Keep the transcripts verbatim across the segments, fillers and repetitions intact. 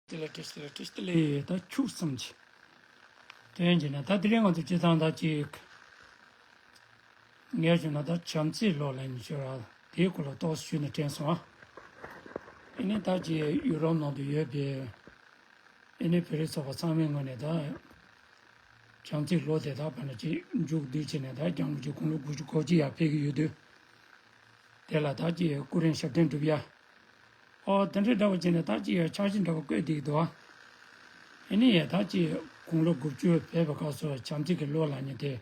ཏི་ལ་ཏི་ཏི་ལ་ཏི་ཏི་ལ་ད་ཁྱུག་ཙམ་གྱིས་དྲན་གྱི་ན། ད་དེ་རིང་ང་ཚོ་སྤྱིར་བཏང་ད་ཅིག་ངས་བྱུང་ན་ད་བྱམས་བརྩེའི་ལོ་ལ་ཉི་ཤུ་ར་དེའི་སྐོར་ལ་ཏོག་ཙམ་ཞུས་ནས་དྲན་སོང་ཨ། ཨེ་ནི་ད་ཅིག་ཡུ་རོབ་ནང་དུ་ཡོད་པའི་ཨེ་ནི་བོད་རིགས་ཚོགས་པ་ཚང་མའི་ངོས་ནས་ད་བྱམས་བརྩེའི་ལོ་དེ་ད་བར་ན་ཅིག་མཇུག་བསྡུས་བྱས་ནས་ད་སྐྱབས་མགོན་ཆེན་དགུང་ལོ་དགུ་བཅུ་གོ་གཅིག་ཡར་ཕེབས་ཀྱི་ཡོད་དུས། དེ་ལ་ད་ཅིག་སྐུ་རིམ་ཞབས་བརྟན་སྒྲུབ་ཡ། ཨོ་དེ་འདྲའི་འདྲ་བོ་བྱས་ནས་ད་ཅིག་ཡ་འཆར་གཞི་འདྲ་བོ་བཀོད་བསྡད་ཀྱི་འདུག་ཨ། ཨེ་ནི་ཡ་ད་ཅིག་དགུང་ལོ་དགུ་བཅུ་ཕེབས་པའི་སྐབས་སུ་བྱམས་བརྩེ་གི་ལོ་ལབ་མཁན་དེ་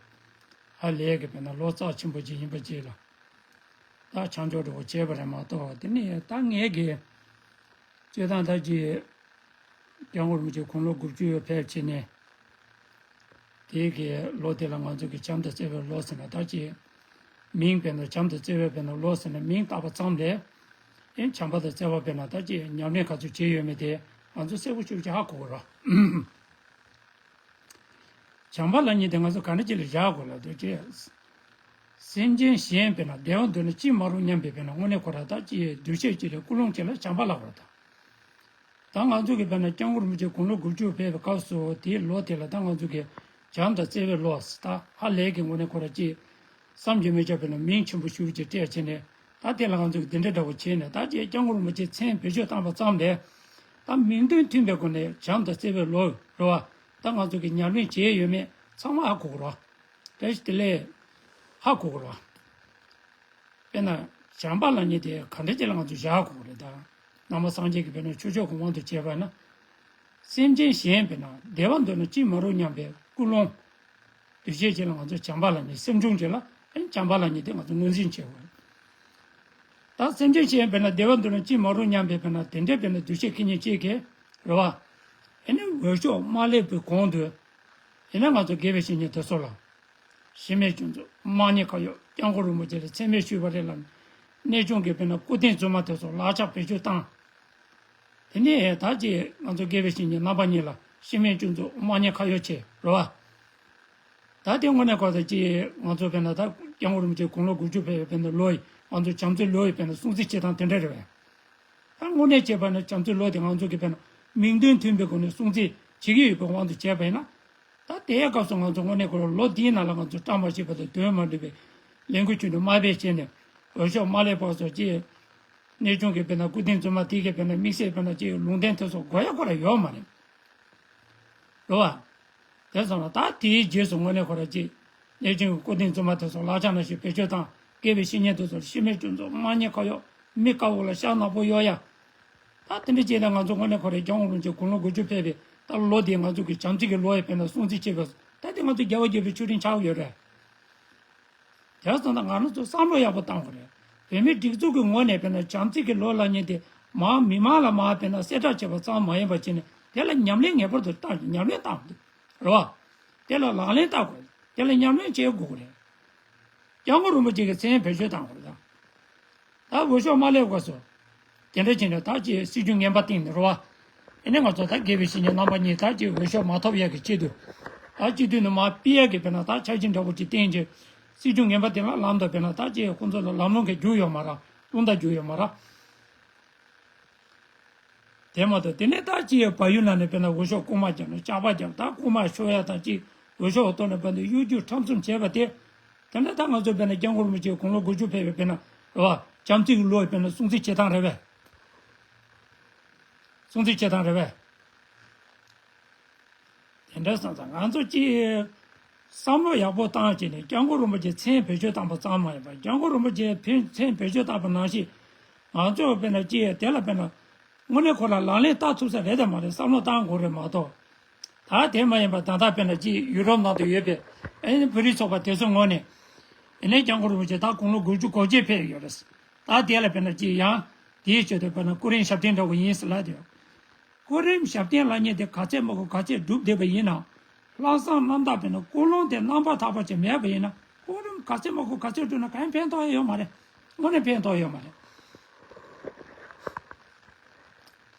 ཧ་ལས་ཀྱི་དཔེར་ན་ལོ་རྩ་ཆེན་པོ་ཅིག་ཡིན་པ་ཅིག་ལ། ད་ཆ་འཇོག་འདྲ་བོ་བྱས་པ་རེད་མ་གཏོགས། དེ་ནི་ད་ངས་ཀྱི་སྤྱིར་བཏང་ད་ཅིག་སྐྱབས་མགོན་རིན་པོ་ཆེ་དགུང་ལོ་དགུ་བཅུ་ཕེབས་ཕྱིན་ནས། དེའི་གི་ལོ་དེ་ལ་ང་ཚོ་གི་བྱམས་དང་བརྩེ་བའི་ལོ་ཟེར་ན་ད་ཅིག་མིང་དཔེར་ན་བྱམས་དང་བརྩེ་བའི་དཔེར་ན་ལོ་ཟེར་ན་མིང་བཏགས་པ་ཙམ་ལས། ཨེ་བྱམས་པ་དང་བརྩེ་བ་དཔེར་ན་ད་ཅིག་ཉམས་ལེན་ག་ཚོད་བྱས་ཡོད་མེད་དེ་ང་ཚོ་གསལ་པོ་ཤུགས་ཀྱིས་ཧ་གོ་དགོས་རེད། བྱམས་པ་ལབ་མཁན་དེ་ང་ཚོ་ག་འདྲ་ཅིག་ལ་བཞག་དགོས་ལབ་འདུག་ཅེས། སེམས་ཅན་གཞན་དཔེར་ན་བདེ་བ་འདོད་ན་ཅི་མ་རུང་སྙམ་པའི་དཔེར་ན་དངོས་གནས་ཁོ་རང་ད་ཅིག་འདུ་ཤེས་ཅིག་ལས་ཀུན་སློང་ཅིག་ལ་བྱམས་པ་ལབ་པ་རེད་ད། ད་ང་ཚོ་གི་དཔེར་ན་སྐྱབས་མགོན་རིན་པོ་ཆེ་དགུང་ལོ་དགུ་བཅུ་ཕེབས་པའི་སྐབས་སུ་དེའི་ལོ་དེ་ལ་ད་ང་ཚོ་གི་བྱམས་དང་བརྩེ་བའི་ལོ་ཟེར་ད་ཧ་ལས་ཀྱི་དངོས་གནས་ཁོ་རང་ཅིག་བསམ་གྱིས་མི་ཁྱབ་པའི་ལ་མིང་ཆེན་པོ་ཞུ་བ་ཅིག་སྤྲད་བྱས་ནས། ད་དེ་ལ་ང་ཚོ་གི་འདི་འདྲ་འདྲ་བོ་བྱས་ནས་ད་ཅིག་སྐྱབས་མགོན་རིན་པོ་ཆེ་མཚན་བེད་སྤྱོད་བཏང་པ་ཙམ་ལས། ད་མིང་དོན་མཐུན་པའི་སྒོ་ནས་བྱམས་དང་བརྩེ་བའི་ལོ་རེད་བ། ད་ང་ཚོ་གི་ཉམས་ལེན་བྱས་ཡོད་མེད་ཚང་མ་ཧ་གོ་དགོས་རེད་བ། བཀྲ་ཤིས་བདེ་ལེགས། ཧ་གོ་དགོས་རེད་བ། དཔེར་ན་བྱམས་པ་ལབ་མཁན་དེ་ག་འདྲ་ཅིག་ལ་ང་ཚོས་བཞག་དགོས་རེད་ད། ནང་པ་སངས་རྒྱས་ཀྱི་དཔེར་ན་ཆོས་ཕྱོགས་ཀྱི་དབང་དུ་བྱས་པ་ན། སེམས་ཅན་གཞན་དཔེར་ན་བདེ་བ་འདོད་ན་ཅི་མ་རུང་སྙམ་པའི་ཀུན་སློང་། འདུ་ཤེས་ཅིག་ལ་ང་ཚོས་བྱམས་པ་ལབ་མཁན་སེམས་བྱུང་ཅིག་ལ་ཨེ་བྱམས་པ་ལབ་མཁན་དེ་ང་ཚོ་ངོས་འཛིན་བྱེད་དགོས། ད་སེམས་ཅན་གཞན་དཔེར་ན་བདེ་བ་འདོད་ན་ཅི་མ་རུང་སྙམ་པའི་དཔེར་ན་དེ་འདྲའི་དཔེར་ན་འདུ་ཤེས་ཁེ་ཉེན་ཅིག་གིས་རེད་བ། ཨེ་ནི་འོས་ཤོག་མ་སླེབས་པའི་གོང་དུ་ཨེ་ནི་ང་ཚོ་དགེ་བའི་བཤེས་གཉེན་དེ་ཚོ་ལ། ཤི་རྨས་སྐྱོན་འཛུགས་དམག་ཉེས་ཁ་གཡོགས་སྐྱབས་མགོན་རིན་པོ་ཆེ་ལ་མཚན་སྨད་ཞུས་པ་རེད་ལ། གནས་ཆུང་གི་དཔེར་ན་སྐུ་རྟེན་རྫུན་མ་དེ་ཚོ་ལག་ཆ་བེད་སྤྱོད་བཏང་། དེ་ནས་ད་ཅི་ང་ཚོ་དགེ་བའི་བཤེས་གཉེན་རྣམ་པ་གཉིས་ལ་ཤི་རྨས་སྐྱོན་འཛུགས་དམག་ཉེས་ཁ་གཡོགས་བྱས་རེད་བ། ད་དེ་དངོས་གནས་ཁོ་ད་ཅི་ང་ཚོ་དཔེར་ན་ད་སྐྱབས་མགོན་རིན་པོ་ཆེ་དགུང་ལོ་དགུ་བཅུ་ཕེབས་པའི་དཔེར་ན་ལོ་ཡི་ང་ཚོ་བྱམས་བརྩེའི་ལོ་ཡི་དཔེར་ན་སྲུང་བརྩི་བྱེད་སྟངས་དེ་འདྲ་རེད་བས། ད་དངོས་གནས་བྱས་པ་ན་བྱམས་བརྩེའི་ལོ་དེ་ང་ཚོ་གི་དཔེར་ན་མིང་དོན་མཐུན་པའི་སྒོ་ནས་སྲུང་བརྩི་བྱེད་ཀྱི་ཡོད་པའི་དབང་དུ་བྱས་པ་ཡིན་ན། ད་དེའི་སྐབས་སུ་ང་ཚོ་དངོས་གནས་ཁོ་རང་ལོ་འདིའི་ནང་ལ་ང་ཚོ་བཀྲ་མ་ཤིས་པ་དང་དོན་མ་འགྲུབ་པའི་ལས་འགུལ་ཁྱོན་ནས་མ་སྤེལ་བྱས་ནས་འོས་ཤོག་མ་སླེབས་པ་སོགས་ཀྱིས་གནས་ཆུང་གི་དཔེར་ན་སྐུ་རྟེན་རྫུན་མ་དེ་གའི་དཔེར་ན་དམིགས་བསལ་དཔེར་ན་ཅིག་ལུང་བསྟན་དེ་ཚོ་དགོས་ཡ་ཁོ་རང་ཡོད་མ་རེད། རེད་བ། དེ་སོང་ན་ད་དེའི་རྗེས་སུ་དངོས་གནས་ཁོ་རང་ཅིག་གནས་ཆུང་གི་སྐུ་རྟེན་རྫུན་མ་དེ་ཚོ་ལག་ཆ་ནང་བཞིན་བེད་སྤྱོད་དང་དགེ་བའི་བཤེས་གཉེན་དེ་ཚོར་ཤི་རྨས་སྐྱོན་འཛུགས་དམག་ཉེས་ཁ་གཡོགས་མི་དཀར་པོ་ལ་ཤ་ནག་པོ་གཡོག་ཡ། ད་དེ་འདྲ་བྱས་ན་ང་ཚོ་དངོས་གནས་ཁོ་རང་སྐྱབས་མགོན་རིན་པོ་ཆེ་དགུང་ལོ་དགུ་བཅུ་ཕེབས་པའི་ད་ལོ་དེ་ང་ཚོ་གི་བྱམས་བརྩེ་གི་ལོ་ཡི་དཔེར་ན་སྲུང་བརྩི་བྱེད་པའི་ད་དེ་ང་ཚོ་རྒྱལ་བ་དགྱེས་པའི་མཆོད་སྤྲིན་ཆགས་ཡོད་རེད། དེ་སོང་ཙང་ང་རང་ཚོ་བསམ་བློ་ཡག་པོ་བཏང་དགོས་རེད། བོད་མིའི་སྒྲིག་འཛུགས་ཀྱི་ངོས་ནས་དཔེར་ན་བྱམས་བརྩེ་གི་ལོ་ལབ་མཁན་དེ་མ་མི་མང་ལ་མ་དཔེར་ན་གསལ་བསྒྲགས་བྱས་པ་ཙམ་མ་ཡིན་པ་བྱས་ནས་དེ་ལ་ཉམས་ལེན་ངེས་པར་དུ་བཏང་ཉམས་ལེན་བཏང་དགོས་རེད་བ། དེ་ལ་ལག་ལེན་བསྟར་དགོས་རེད། དེ་ལ་ཉམས་ལེན་བྱེད་དགོས་རེད། སྐྱབས་མགོན་རིན་པོ་ཆེ་གི་མཚན་བེད་སྤྱོད་བཏང་དགོས་རེད་ད། ད་འོས་ཤོག་མ་སླེབས་སྐབས་སུ། དེ་འདྲ་བྱས་ནས་ད་ཅིག་སྲིད་ཇུས་ངན་པ་བཏིང་ནས་རེད་བ། ཨེ་ནས་ང་ཚོ་ད་དགེ་བའི་བཤེས་གཉེན་རྣམ་པ་གཉིས་ད་ཅིག་འོས་ཤོག་མ་ཐོབ་ཡག་གི་ཆེད་དུ། ད་སྤྱི་འཐུས་ནས་མར་ཕུད་ཡག་གི་དཔེར་ན་ད་འཆར་གཞི་འདྲ་བོ་ཅིག་བཏིང་རྗེས། སྲིད་ཇུས་ངན་པ་དེ་ལ་ལམ་དུ་དཔེར་ན་ད་ཅིག་ཁོང་ཚོ་ལ་ལམ་ལྷོང་གི་རྒྱུ་ཡོད་མ་རེད། དཔུང་རྡང་རྒྱུ་ཡོད་མ་རེད། དེ་མ་གཏོགས་དེ་ནས་ད་ཅིག་བལ་ཡུལ་ནང་ནས་དཔེར་ན་འོས་ཤོག་རྐུན་མ་བརྒྱབ་ན་ཇག་པ་བརྒྱབ་ད་རྐུན་མ་ཤོར་ཡ་ད་ཅིག་འོས་ཤོག་གི་ཐོག་ནས་དཔེར་ན་གཡོ་སྒྱུ་ཁྲམ་གསུམ་བྱས་པ་དེ། དེ་འདྲ་ད་ང་ཚོ་དཔེར་ན་སྐྱབས་མགོན་རིན་པོ་ཆེ་དགུང་ལོ་དགུ་བཅུ་ཕེབས་པའི་དཔེར་ན་རེད་བ། བྱམས་བརྩེ་གི་ལོ་ཡི་དཔེར་ན་སྲུང་བརྩི་བྱེད་སྟངས་རེད་བས། སྲུང་བརྩི་བྱེད་སྟངས་རེད་བས། དེ་འདྲ་སོང་ཙང་ང་ཚོ་ཅིག་བསམ་བློ་ཡག་པོ་བཏང་བྱས་ནས་སྐྱབས་མགོན་རིན་པོ་ཆེ་མཚན་བེད་སྤྱོད་བཏང་པ་ཙམ་མ་ཡིན་པར་སྐྱབས་མགོན་རིན་པོ་ཆེ་ཕན་མཚན་བེད་སྤྱོད་བཏང་པ་ནང་བཞིན་ང་ཚོ་དཔེར་ན་ཅིག་དེ་ལ་དཔེར་ན་དངོས་གནས་ཁོ་ལ་ལག་ལེན་བསྟར་ཐུབ་ས་རེད་དམ་མ་རེད་བསམ་བློ་བཏང་དགོས་རེད་མ་གཏོགས། ད་དེ་མ་ཡིན་པར་ད་ལྟ་དཔེར་ན་ཅིག་ཡུ་རོབ་ནང་དུ་ཡོད་པའི་ཨེ་ནི་བོད་རིགས་ཚོགས་པ་དེ་ཚོའི་ངོས་ནས་ཨེ་ནི་སྐྱབས་མགོན་རིན་པོ་ཆེ་ད་དགུང་ལོ་དགུ་བཅུ་གོ་གཅིག་ཕེབས་ཡོད་རེད། ད་དེ་ལ་དཔེར་ན་ཅིག་ཡང་དེའི་ཆེད་དུ་དཔེར་ན་སྐུ་རིམ་ཞབས་བརྟན་འདྲ་བོ་ཡིན་ཟེར་ལབ་དེ། སྐུ་རིམ་ཞབས་བརྟན་ལབ་མཁན་དེ་ག་ཚད་མ་དགོས་ག་ཚད་བསྒྲུབས་བསྡད་པ་ཡིན་ན། ལྷག་བསམ་རྣམ་དག་དཔེར་ན་ཀུན་སློང་དེ་རྣམ་པར་དག་པ་ཅིག་མེད་པ་ཡིན་ན་སྐུ་རིམ་ག་ཚད་མ་དགོས་ག་ཚད་བསྒྲུབས་ན་གང་ཡང་ཕན་ཐོགས་ཡ་ཡོད་མ་རེད། དངོས་གནས་ཕན་ཐོགས་ཡོད་མ་རེད།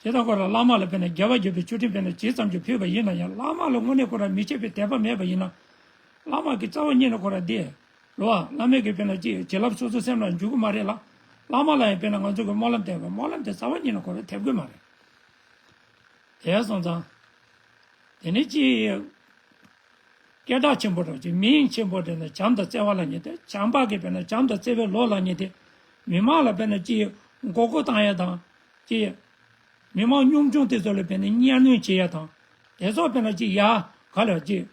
དེ་དང་ཁོ་རང་བླ་མ་ལ་དཔེར་ན་རྒྱལ་བ་དགྱེས་པའི་མཆོད་སྤྲིན་དཔེར་ན་ཇི་ཙམ་གྱིས་ཕུལ་བ་ཡིན་ན་ཡང་བླ་མ་ལ་དངོས་གནས་ཁོ་རང་མི་ཕྱེད་པའི་དད་པ་མེད་པ་ཡིན་ན། བླ་མ་གི་རྩ་བ་ཉིད་ནས་ཁོ་རང་བདེ། རེད་བ། བླ་མས་གི་དཔེར་ན་ཅིག་བྱིན་རླབས་སོ་སོ་སེམས་ལ་འཇུག་གི་མ་རེད་ལ། བླ་མ་ལ་ཡང་དཔེར་ན་ང་ཚོ་གི་སྨོན་ལམ་བཏབ་པ་སྨོན་ལམ་དེ་རྩ་བ་ཉིད་ནས་ཁོ་རང་ཐེབས་ཀྱི་མ་རེད། དེ་སོང་ཙང་། དེ་ནི་ཅི། སྐད་གྲགས་ཆེན་པོ་རེད་ཅེས་མིང་ཆེན་པོ་དེ་ནི་བྱམས་དང་བརྩེ་བ་ལབ་མཁན་དེ། བྱམས་པ་གི་དཔེར་ན་བྱམས་དང་བརྩེ་བའི་ལོ་ལབ་མཁན་དེ། མི་མང་ལ་དཔེར་ན་ཅི། མགོ་སྐོར་བཏང་ཡ་དང་། ཅི། མི་མང་ཉམ་ཆུང་དེ་ཚོ་ལ་དཔེར་ན་གཉའ་གནོན་བྱེད་ཡ་དང་། དེ་ཚོ་དཔེར་ན་ཅི་ཡ་ག་ལ་ཅི།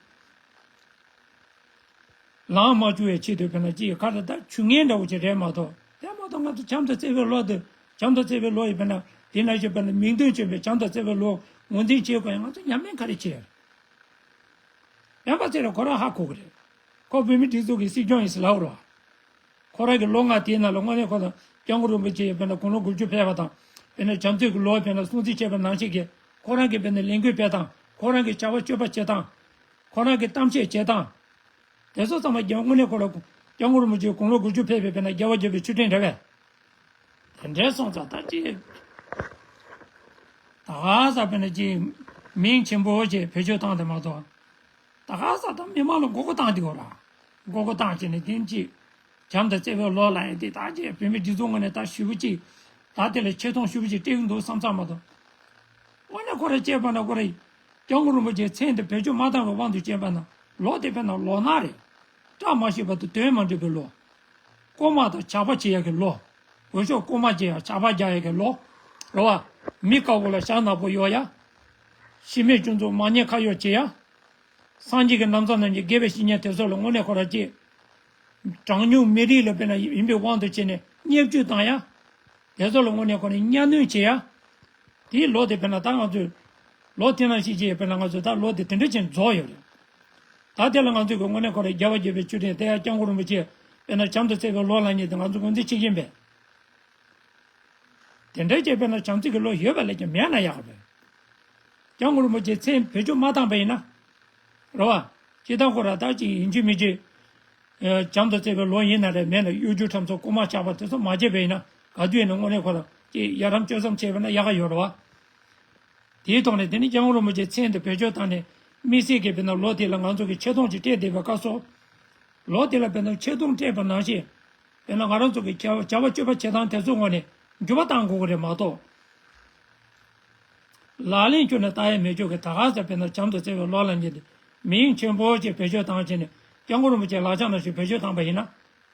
ལངས་མ་བཅུག་པའི་ཆེད་དུ་དཔེར་ན་ཅི་ཡི་ཁ་ལ་ད་ཇུས་ངན་འདྲ་བོ་ཅིག་རེད་མ་གཏོགས། དེ་མ་གཏོགས་ང་ཚོ་བྱམས་དང་བརྩེ་བའི་ལོ་དེ། བྱམས་དང་བརྩེ་བའི་ལོ་ཡི་དཔེར་ན་དེ་ན་ཞིག་དཔེར་ན་མིང་དོན་མཚོན་པའི་བྱམས་དང་བརྩེ་བའི་ལོ་ངོས་འཛིན་བྱེད་དགོས་ཡ་ང་ཚོ་ཉམས་ལེན་ག་རེ་བྱེད་ཡ་རེད། སྤེན་པ་ཚེ་རིང་ཁོ་རང་ཧ་གོ་གི་རེད། ཁོ་བོད་མི་སྒྲིག་འཛུགས་ཀྱི་སྲིད་སྐྱོང་ཡིན་ཟེར་ལབ་རོགས། ཁོ་རང་གི་ལོ་ལྔ་དེའི་ནང་ལ་དངོས་གནས་ཁོ་དང་སྐྱབས་མགོན་རིན་པོ་ཆེ་དཔེར་ན་དགུང་ལོ་དགུ་བཅུ་ཕེབས་པ་དང་། དཔེར་ན་བྱམས་བརྩེ་གི་ལོ་དཔེར་ན་སྲུང་བརྩི་བྱས་པ་ནང་བཞིན་གྱི་ཁོ་རང་གི་དཔེར་ན་ལས་འགུལ་སྤེལ་སྟངས། ཁོ་རང་གི་བྱ་བ་སྤྱོད་པ་བྱེད་སྟངས། ཁོ་རང་གི་གཏམ་བཤད་བྱེད་སྟངས། དེ་ཚོ་ཚང་མ་རྒྱལ་བ་དངོས་གནས་ཁོ་རང་སྐྱབས་མགོན་རིན་པོ་ཆེ་དགུང་ལོ་དགུ་བཅུ་ཕེབས་པའི་དཔེར་ན་རྒྱལ་བ་དགྱེས་པའི་མཆོད་སྤྲིན་རེད་པས། དེ་འདྲའི་སོང་ཙང་ད་ཅི། ད་ག་ས་དཔེར་ན་ཅི། མིང་ཆེན་པོ་ཅིག་བེད་སྤྱོད་བཏང་དེ་མ་གཏོགས། ད་ག་ས་ད་མི་མང་ལ་མགོ་སྐོར་བཏང་དེ་གོ་ར། མགོ་སྐོར་བཏང་བྱས་ནས་དེ་ཅི། བྱམས་དང་བརྩེ་བའི་ལོ་ལ་ཡིན་ཏེ་ད་ཅི་བོད་མི་སྒྲིག་འཛུགས་ངོས་ནས་ད་ཞེ་པོ་ཅིག། ད་དེ་ལ་ཆེ་མཐོང་ཞེ་པོ་ཅིག་སྤྲད་ཀྱི་འདུག་བསམ་བསམ་མ་གཏོགས། དངོས་གནས་ཁོ་རང་བྱས་པ་ན་ཁོ་རང་སྐྱབས་མགོན་རིན་པོ་ཆེའི་མཚན་དེ་བེད་སྤྱོད་མ་བཏང་བའི་དབང་དུ་བྱས་པ་ན་ལོ་དེ་དཔེར་ན་ལོ་ནག་རེད། བཀྲ་མ་ཤིས་པ་དང་དོན་མ་འགྲུབ་པའི་ལོ། རྐུན་མ་དང་ཇག་པ་བྱེད་ཡ་གི་ལོ། འོས་ཤོག་རྐུན་མ་བྱེད་ཡ་ཇག་པ་རྒྱག་ཡ་གི་ལོ། རེད་བ། མི་དཀར་པོ་ལ་ཞྭ་ནག་པོ་གཡོག་ཡ། ཤི་རྨས་སྐྱོན་འཛུགས་མ་ཉེས་ཁ་གཡོག་བྱེད་ཡ། སངས་རྒྱས་ཀྱི་ལམ་སང་ནམ་གྱི་དགེ་བའི་བཤེས་གཉེན་དེ་ཚོ་ལ་དངོས་གནས་ཁོ་རང་ཅི། གྲངས་ཉུང་མི་རིགས་ལ་དཔེར་ན་ཡིན་པའི་དབང་དུ་བྱས་ནས་བརྙས་བཅོས་བཏང་ཡ། དེ་ཚོ་ལ་དངོས་གནས་ཁོ་ནས་གཉའ་གནོན་བྱེད་ཡ། དེའི་ལོ་དེ་དཔེར་ན་ད་ང་ཚོས། ལོ་དེ་ནང་བཞིན་བྱས་དཔེར་ན་ང་ཚོས་ད་ལོ་དེ་དེ་འདྲ་ཅན་རྫོགས་ཡོད་རེད། ད་དེ་ལ་ང་ཚོས་ཀྱི་དངོས་གནས་ཁོ་རང་རྒྱལ་བ་དགྱེས་པའི་མཆོད་སྤྲིན་དེ་ཡང་སྐྱབས་མགོན་རིན་པོ་ཆེ་དཔེར་ན་བྱམས་དང་བརྩེ་བའི་ལོ་ལབ་མཁན་དེ་ང་ཚོ་ངོས་འཛིན་བྱེད་ཀྱིན་པས། དེ་འདྲའི་ཅིག་དཔེར་ན་བྱམས་བརྩེ་གི་ལོ་ཡོད་པ་ལས་ཀྱང་མེད་ན་ཡག་པས། སྐྱབས་མགོན་རིན་པོ་ཆེའི་མཚན་བེད་སྤྱོད་མ་བཏང་པ་ཡིན་ན། རེད་བ། སྤྱིར་བཏང་ཁོ་རང་ད་ཅིག་ཡིན་གཅིག་མིན་གཅིག། ཨ། བྱམས་དང་བརྩེ་བའི་ལོ་ཡིན་ན་རེད་མེད་ན་གཡོ་སྒྱུ་ཁྲམ་གསུམ་རྐུན་མ་ཇག་པ་དེ་ཚོ་མ་བྱས་པ་ཡིན་ན་ག་དུས་ཡིན་ན་དངོས་གནས་ཁོ་རང་ཅིག་ཡ་རབས་སྤྱོད་བཟང་བྱས་པ་ན་ཡག་ག་ཡོད་རེད་བ། དེའི་ཐོག་ནས་དེ་ནི་སྐྱབས་མགོན་རིན་པོ་ཆེའི་མཚན་དེ་བེད་སྤྱོད་བཏང་ནས་དམིགས་བསལ་གྱི་དཔེར་ན་ལོ་དེ་ལ་ང་ཚོ་གི་ཆེ་མཐོང་ཅིག་སྤྲད་བསྡད་པའི་སྐབས་སུ། ལོ་དེ་ལ་དཔེར་ན་ཆེ་མཐོང་སྤྲད་པ་ནང་བཞིན། དཔེར་ན་ང་རང་ཚོ་གི་བྱ་བྱ་བ་སྤྱོད་པ་བྱེད་སྟངས་དེ་ཚོའི་ངོས་ནས་འགྱུར་བ་གཏང་དགོས་ཀྱི་རེད་མ་གཏོགས། ལག་ལེན་བཅོས་ནས་ལྟ་ཡ་མེད་ཆོག་གི། ད་ག་ས་དཔེར་ན་བྱམས་དང་བརྩེ་བའི་ལོ་ལབ་མཁན་དེ་མིང་ཆེན་པོ་ཅིག་བེད་སྤྱོད་བཏང་བྱས་ནས་སྐྱབས་མགོན་རིན་པོ་ཆེའི་ལག་ཆ་ནང་བཞིན་བེད་སྤྱོད་བཏང་པ་ཡིན་ན།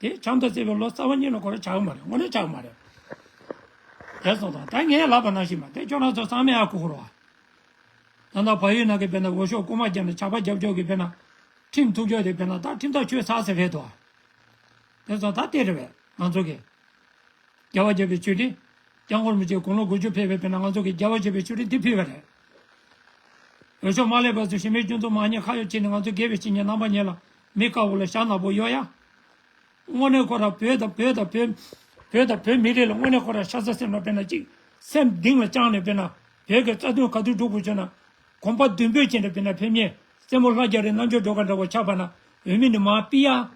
དེ་བྱམས་དང་བརྩེ་བའི་ལོ་རྩ་བ་ཉིད་ནས་ཁོ་རང་ཆགས་ཀྱི་མ་རེད། དངོས་གནས་ཆགས་ཀྱི་མ་རེད། དེ་སོང་ཙང་ད་ངས་ལབ་པ་ནང་བཞིན་མ་དེ་ཁྱོད་རང་ཚོ་ཚང་མས་ཧ་གོ་གི་རེད་བ། ད་ལྟ་བལ་ཡུལ་ནང་གི་དཔེར་ན་འོས་ཤོག་རྐུན་མ་བརྒྱབ་ནས་ཇག་པ་རྒྱབ་ཕྱོགས་ཀྱི་དཔེར་ན་ཁྲིམས་ཐུག་ཕྱོགས་དེ་དཔེར་ན་ད་ཁྲིམས་ཐག་ཆོད་ཚར་ཟེར་བས་དོ། དེ་ཚོ་ད་དེ་རེད་བས་ང་ཚོ་གི། རྒྱལ་བ་དགྱེས་པའི་མཆོད་སྤྲིན། སྐྱབས་མགོན་རིན་པོ་ཆེ་དགུང་ལོ་དགུ་བཅུ་ཕེབས་པའི་དཔེར་ན་ང་ཚོ་གི་རྒྱལ་བ་དགྱེས་པའི་མཆོད་སྤྲིན་འདི་ཕུལ་བ་རེད། འོས་ཤོག་མ་སླེབས་བར་དུ་ཤི་རྨས་སྐྱོན་འཛུགས་མ་ཉེས་ཁ་གཡོག་བྱས་ནས་ང་ཚོ་དགེ་བའི་བཤེས་གཉེན་རྣམ་པ་གཉིས་ལ་མི་དཀར་པོ་ལ་ཞྭ་ནག་པོ་གཡོག་ཡ། དངོས་གནས་ཁོ་རང་བོད་དང་བོད་དང་བོད། བོད་དང་བོད་མི་རིགས་ལ་དངོས་གནས་ཁོ་རང་ཤ་ཚ་སེམས་ལ་དཔེར་ན་གཅིག་སེམས་གཏིང་ལ་བཅངས་ནས་དཔེར་ན་བོད་ཀྱི་རྩ་དོན་ག་དུས་སྒྲུབ་དགོས་བྱུང་ན། གོམ་པ་མདུན་སྤོས་བྱས་ནས་དཔེར་ན་ཕེབས་མཁན་རྩེ་མོ་ལྷ་རྒྱ་རི་རྣམ་དཔྱོད་སྒྲོལ་དཀར་འདྲ་བོ་ཆགས་པ་ན་འོས་མི་ནི་མར་ཕུད་ཡ།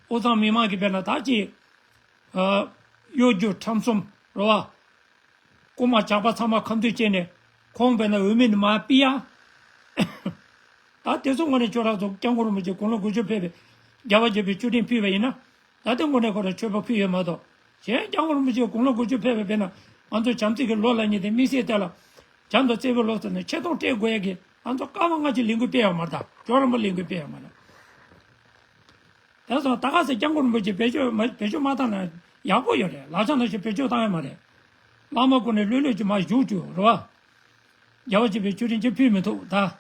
དབུས་གཙང་མི་མང་གིས་དཔེར་ན་ད་ཅིག་ཨ། གཡོ་སྒྱུ་ཁྲམ་གསུམ་རེད་བ། རྐུན་མ་ཇག་པ་ཚང་མ་ཁ་མདུན་བཅད་ནས་ཁོང་དཔེར་ན་འོས་མི་ནི་མར་ཕུད་ཡ། ད་དེ་ཚོ་དངོས་གནས་ཁྱོད་རང་ཚོ་སྐྱབས་མགོན་རིན་པོ་ཆེ་དགུང་ལོ་དགུ་བཅུ་ཕེབས་པའི་རྒྱལ་བ་དགྱེས་པའི་མཆོད་སྤྲིན་ཕུལ་བ་ཡིན་ན། ད་དེ་དངོས་གནས་ཁོ་རང་མཆོད་པ་ཕུལ་ཡོད་མ་གཏོགས། གཞན་སྐྱབས་མགོན་རིན་པོ་ཆེ་དགུང་ལོ་དགུ་བཅུ་ཕེབས་པའི་དཔེར་ན་ང་ཚོ་བྱམས་བརྩེ་གི་ལོ་ལབ་མཁན་དེ་དམིགས་བསལ་དེ་ལ། བྱམས་དང་བརྩེ་བའི་ལོ་ཟེར་ནས་ཆེ་མཐོང་སྤྲད་དགོས་ཡ་གི་ང་ཚོ་སྐར་མ་ལྔ་གཅིག་ལས་འགུལ་སྤེལ་ཡོད་མ་རེད་ད། ཇོ་རིན་པོ་ལས་འགུལ་སྤེལ་ཡོད་མ་རེད། དེ་སོང་ད་ག་ཟེ་སྐྱབས་མགོན་རིན་པོ་ཆེ་བེད་སྤྱོད་མ་བེད་སྤྱོད་མ་བཏང་ན་ཡག་པོ་ཡོད་རེད། ལག་ཆ་ནང་བཞིན་བེད་སྤྱོད་བཏང་ཡོད་མ་རེད། བླ་མ་སྐུ་ནས་ལྷོད་ལྷོད་ཀྱིས་མར་བཞུགས་བཅུག་རེད་བ། རྒྱལ་བ་དགྱེས་པའི་མཆོད་སྤྲིན་ཅིག་ཕུལ་མི་ཐུབ་ད།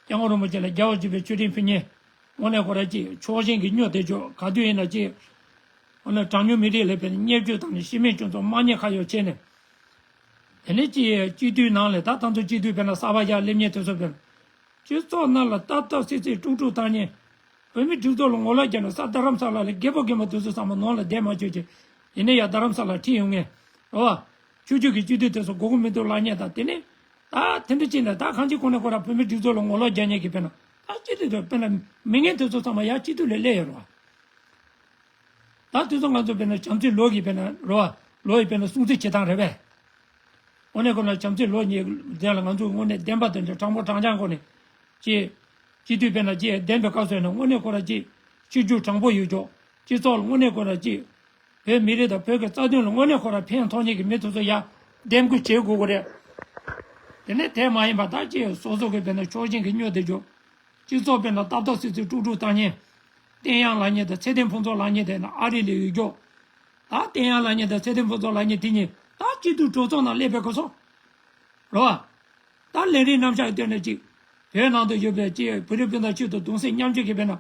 སྐྱབས་མགོན་རིན་པོ་ཆེ་ལ་རྒྱལ་བ་དགྱེས་པའི་མཆོད་སྤྲིན་ཕུལ་མཁན། དངོས་གནས་ཁོ་རང་ཅིག་ཕྱོགས་ཞེན་གྱི་སྨྱོ་དེ་ཅོག་ག་དུས་ཡིན་ན་ཅིག་འོ་ན་གྲངས་ཉུང་མི་རིགས་ལ་དཔེར་ན་བརྙས་བཅོས་བཏང་ནས་ཤི་རྨས་སྐྱོན་འཛུགས་དམག་ཉེས་ཁ་གཡོག་བྱས་ནས། དེ་ནས་ཅིག་སྤྱི་འཐུས་ནང་ལ་ད་ད་ཚོ་སྤྱི་འཐུས་དཔེར་ན་གསར་པ་ཡར་སླེབས་མཁན་དེ་ཚོ་དཔེར་ན། སྤྱི་ཚོགས་ནང་ལ་ཏག་ཏག་སིག་སིག་དཀྲུག་དཀྲུག་བཏང་མཁན། བོད་མི་སྒྲིག་འཛུགས་ལ་ངོ་ལོག་རྒྱག་ནས་ས་རྡ་རམ་ས་ལ་ལ་རྒད་པོ་རྒན་མོ་དེ་ཚོ་ཚང་མ་ནང་ལ་བསྡད་མ་བཅུག་ཅིག་ཡིན་ན་ཡང་རྡ་རམ་ས་ལ་ཁྲིད་ཡོང་མཁན། རེད་བ། ཆུང་ཆུང་གི་སྤྱི་འཐུས་དེ་ཚོ་དགོས་མཁོ་མི་འདུག་ལབ་མཁན་དང་དེ་ནས། ད་དེ་འདྲ་ཅིག་ན་ད་གང་ཅི་གོང་ནས་ཁོ་རང་བོད་མི་སྒྲིག་འཛུགས་ལ་ངོ་ལོག་རྒྱག་མཁན་གྱི་དཔེར་ན། ད་སྤྱི་འཐུས་དེ་དཔེར་ན་མི་ངན་དེ་ཚོ་ཚང་མ་ཡར་སྤྱི་འཐུས་ལ་སླེབས་ཡོད་རེད་བ། ད་དུས་ཚོད་ང་ཚོ་དཔེར་ན་བྱམས་བརྩེའི་ལོ་གི་དཔེར་ན་རེད་བ། ལོ་ཡི་དཔེར་ན་སྲུང་བརྩི་བྱེད་སྟངས་རེད་པས། དངོས་གནས་ཁོ་ན་བྱམས་བརྩེའི་ལོ་གཉིས་དེ་ལ་ང་ཚོ་དངོས་གནས་བདེན་པ་དོན་དུ་དྲང་པོ་དྲང་རྐྱང་སྒོ་ནས་ཅི། སྤྱི་འཐུས་དཔེར་ན་ཅི་བདེན་པའི་སྐབས་སུ་ཡིན་ན་དངོས་གནས་ཁོ་ར་ཅི། སྤྱི་རྒྱུ་དྲང་པོ་ཡོད་ཅོག་སྤྱི་ཚོགས་ལ་དངོས་གནས་ཁོ་ར་ཅི། བོད་མི་རིགས་དང་བོད་ཀྱི་རྩ་དོན་ལ་དངོས་གནས་ཁོ་ར་ཕན་ཐོགས་མཁན་གྱི་མི་དེ་ཚོ་ཡ་འདེམས་བསྐོ་བྱེད་དགོས་ཀྱི་རེད། དེ་ནས་དེ་མ་ཡིན་པ་ད་ཅི་སོ་སོ་གི་དཔེར་ན་ཕྱོགས་ཞེན་གྱི་སྨྱོ་དེ་འཇོག་སྤྱི་ཚོགས་དཔེར་ན་ཏག་ཏག་སིག་སིག་དཀྲུག་དཀྲུག་བཏང་མཁན། བསྟན་དབྱངས་ལབ་མཁན་དང་ཚེ་བརྟན་ཕུན་ཚོགས་ལབ་མཁན་དེ་ན་ཨ་རི་ལ་ཡོད་རྒྱུ། ད་བསྟན་དབྱངས་ལབ་མཁན་དང་ཚེ་བརྟན་ཕུན་ཚོགས་ལབ་མཁན་དེ་གཉིས་ད་སྤྱི་འཐུས་གྲོས་ཚོགས་ནང་སླེབས་པའི་སྐབས་སུ། རེད་བ། ད་ལས་རིགས་རྣམ་གཞག་གི་སྟེང་ནས་ཅིག་བོད་ནང་དུ་ཡོད་པའི་ཅིག་བོད་རིགས་སྤུན་ཟླ་ཆེད་དུ་གདུང་སེམས་མཉམ་སྐྱེད་ཀྱི་དཔེར་ན་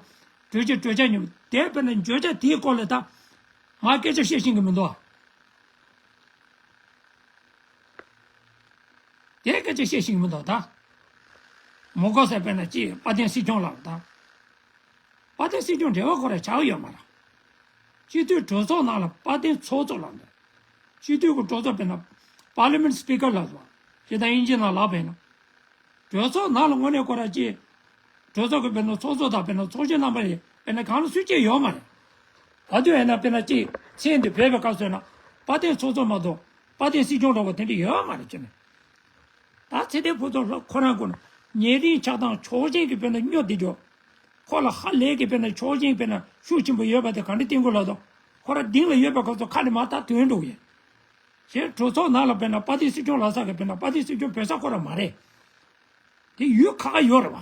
གྲོས་ཆོད་གྲོས་འཆར་ཉོ་དེ་དཔེར་ན་བརྗོད་བྱ་དེའི་སྐོར་ལ་ད་མ་སྐད་ཆ་བཤད་ཤེས་ཀྱི་མི་འདུག་བ། དེ་སྐད་ཆ་བཤད་ཤེས་ཀྱི་མི་འདུག་ད། མི་དགོས་ཟེར་དཔེར་ན་ཅིག་དཔལ་ལྡན་སྲིད་སྐྱོང་ལབ་ད། དཔལ་ལྡན་སྲིད་སྐྱོང་འབྲེལ་བ་ཁོ་རང་ཆགས་ཀྱི་ཡོད་མ་རེད། སྤྱི་འཐུས་གྲོས་ཚོགས་ནང་ལ་དཔལ་ལྡན་ཚོགས་གཙོ་ལབ་འདུག་སྤྱི་འཐུས་ཀྱི་གྲོས་ཚོགས་དཔེར་ན་Parliament Speaker ལབ་སོང་། ཞེ་ད་དབྱིན་ཇི་ནང་ལབ་པས་ན། གྲོས་ཚོགས་ནང་ལ་དངོས་གནས་ཁོ་རང་ཅིག་གྲོས་ཚོགས་ཀྱི་དཔེར་ན་ཚོགས་གཙོ་དང་དཔེར་ན་ཚོགས་གཞོན་རྣམ་པ་ཡིས་དཔེར་ན་གང་ལ་སུས་བྱས་ཡོད་མ་རེད། ག་དུས་ཡིན་ན་དཔེར་ན་ཅིག་མཚན་དེ་བོས་པའི་སྐབས་སུ་ཡིན་ན་དཔལ་ལྡན་ཚོགས་གཙོ་མ་གཏོགས་དཔལ་ལྡན་སྲིད་སྐྱོང་འདྲ་བོ་དེ་འདྲ་ཡོད་མ་རེད་ཅེ་ནས། ད་ཚེ་བརྟན་ཕུན་ཚོགས་ལྷ་ཁོ་རང་ཀུན་ཉེ་རིང་ཆགས་སྡང་ཕྱོགས་ཞེན་གྱི་དཔེར་ན་སྨྱོ་དེ་འཇོག་ཁོ་ལ་ཧ་ལས་ཀྱི་དཔེར་ན་ཕྱོགས་ཞེན་དཔེར་ན་ཤུགས་ཆེན་པོ་ཡོད་པ་དེ་ག་འདྲ་བསྟན་དགོས་ལབ་དང་ཁོ་རང་སྡིངས་ལ་ཡོད་པའི་སྐབས་སུ་ཁ་ནས་མར་ད་ཐོན་འགྲོ་གི་ཡིན། ཞེས་གྲོས་ཚོགས་ནང་ལ་དཔེར་ན་དཔལ་ལྡན་སྲིད་སྐྱོང་ལབ་ས་གི་དཔེར་ན་དཔལ་ལྡན་སྲིད་སྐྱོང་བོད་ས་ཁོ་རང་མ་རེད། དེ་ཡུལ་ཁ་ཁ་ཡོད་རེད་བ།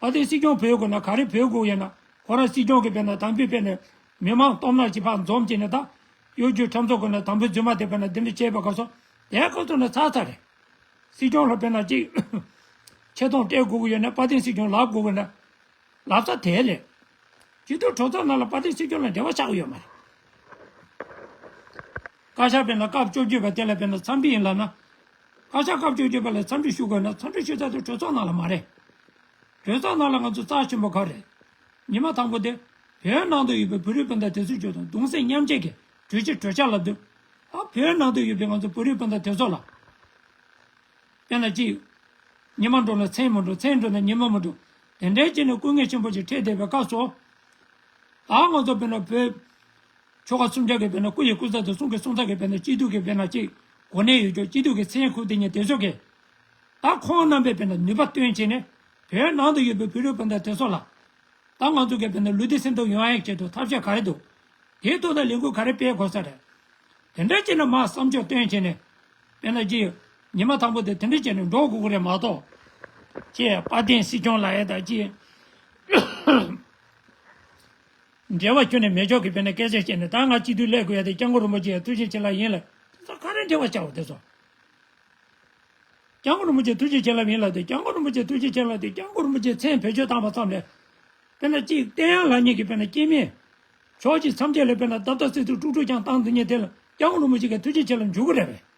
དཔལ་ལྡན་སྲིད་སྐྱོང་བོད་དགོས་ན་ག་རེ་བོད་དགོས་ཡོད་ན་ཁོ་རང་སྲིད་སྐྱོང་གི་དཔེར་ན་དམ་འབུལ་དཔེར་ན་མི་མང་སྟོབས་ནག་ཅིག་ཕར་འཛོམས་བྱས་ནས་ད་གཡོ་སྒྱུ་ཁྲམ་ཚོགས་དགོས་ན་དམ་འབུལ་རྫུན་མ་དེ་དཔེར་ན་འདི་འདྲ་བྱས་པའི་སྐབས་སུ་དེའི་སྐབས་སུ་ནས་ཚར་ཚར་རེད། སྲིད་སྐྱོང་ལ་དཔེར་ན་ཅིག་ཆེ་མཐོང་སྤྲད་དགོས་ཀྱི་ཡོད་ན་དཔལ་ལྡན་སྲིད་སྐྱོང་ལབ་དགོས་ཀྱི་ན། ལབ་ས་དེ་ལས། སྤྱི་འཐུས་གྲོས་ཚོགས་ནང་ལ་དཔལ་ལྡན་སྲིད་སྐྱོང་ལ་འབྲེལ་བ་ཆགས་ཀྱི་ཡོད་མ་རེད། བཀའ་ཤག་དཔེར་ན་སྐབས་བཅོ་བརྒྱད་པ་དེ་ལ་དཔེར་ན་འཚམས་འདྲི་ཡིན་ལབ་ན། བཀའ་ཤག་སྐབས་བཅོ་བརྒྱད་པ་ལ་འཚམས་འདྲི་ཞུ་དགོས་ན་འཚམས་འདྲི་ཞུ་ས་དེ་གྲོས་ཚོགས་ནང་ལ་མ་རེད། གྲོས་ཚོགས་ནང་ལ་ང་ཚོ་རྩ་ཆེན་པོ་ག་རེ་རེད། ཉི་མ་དང་པོ་དེ། བོད་ནང་དུ་ཡོད་པའི་བོད་རིགས་སྤུན་ཟླ་དེ་ཚོའི་ཆེད་དུ་གདུང་སེམས་མཉམ་སྐྱེད་ཀྱི་གྲོས་ཆོད་གྲོས་འཆར་ལབ་དུས། ཨ་བོད་ནང་དུ་ཡོད་པའི་ང་ཚོ་བོད་རིགས་སྤུན་ཟླ་དེ་ཚོ་ལ། དཔེར་ན་ཅིག་ཉི་མ་འགྲོ་ན་མཚན་མི་འགྲོ། མཚན་འགྲོ་ན་ཉི་མ་མི་འགྲོ། དེ་འདྲའི་བྱས་ནས་སྐུ་ངལ་ཆེན་པོ་ཞིག་འཕྲད་བསྡད་པའི་སྐབས་སུ། ད་ང་ཚོ་དཔེར་ན་བོད་ཆོལ་ཁ་གསུམ་ཆ་གི་དཔེར་ན་སྐུ་ཡི་སྐུ་ཚབ་དང་གསུང་གི་གསུང་ཚབ་ཀྱི་དཔེར་ན་སྐྱིད་སྡུག་གི་དཔེར་ན་ཅིག་གོ་གནས་ཡོད་ཀྱང་སྐྱིད་སྡུག་གི་མཚན་ཁུར་དེ་ཉིད་དེ་ཚོ་གིས། ད་ཁོང་རྣམ་པས་དཔེར་ན་ནུས་པ་བཏོན་བྱས་ནས་བོད་ནང་དུ་ཡོད་པའི་བོད་རིགས་སྤུན་ཟླ་དེ་ཚོ་ལ། ད་ང་ཚོ་གི་དཔེར་ན་ལུས་བདེ་སེམས་སྟོབས་ཡོང་ཡག་ཆེད་དུ་ཐབས་ཤེས་ག་རེ་འདུག་དེའི་ཐོག་ལ་ལས་འགུལ་ག་རེ་སྤེལ་དགོས་ས་རེད། དེ་འདྲ་བྱས་ན་མར་བསམ་ཕྱོགས་བཏོན་བྱས་ནས། དཔེར་ན་ཅིག་ཉི་མ་དང་པོ་དེ་དེ་འདྲ་བྱས་ནས་འགྲོ་དགོས་ཀྱི་རེད་མ་གཏོགས། ཅེས་དཔལ་ལྡན་སྲིད་སྐྱོང་ལ་ཡ་ད་ཅིག་འབྲེལ་བ་ཁྱོན་ནས་མེད་ཆོག་གི་དཔེར་ན་སྐད་ཆ་བཤད་ནས་ད་ང་སྤྱི་འཐུས་སླེབས་དགོས་ཡ་དེ་སྐྱབས་མགོན་རིན་པོ་ཆེ་ཐུགས་རྗེ་ཆེ་ལབ་ཡིན་ལ། དེ་ཚོ་ག་རེ་འབྲེལ་བ་བྱའོ་དེ་ཚོ། སྐྱབས་མགོན་རིན་པོ་ཆེ་ཐུགས་རྗེ་ཆེ་ལབ་ཡིན་ལབ་དུས་སྐྱབས་མགོན་རིན་པོ་ཆེ་ཐུགས་རྗེ་ཆེ་ལབ་དུས་སྐྱབས་མགོན་རིན་པོ་ཆེ་མཚན་བེད་སྤྱོད་བཏང་བ་ཙམ་ལས། དཔེར་ན་གཅིག་བསྟན་དབྱངས་ལགས་གཉིས་ཀྱིས་དཔེར་ན་སྐྱེ་དམན། ཕྱོགས་གཅིག་མཚམས་བཅད་ལ་དཔེར་ན་ད་ལྟ་སྲིད་དུ་དཀྲུག་དཀྲུག་ཀྱང་བཏང་འདུག་ཉིན་དེ་ལ་སྐྱབས་མགོན་རིན་པོ་ཆེ་གིས་ཐུགས་རྗེ་ཆེ་ལབ་འཇུག་གི་རེད་པས།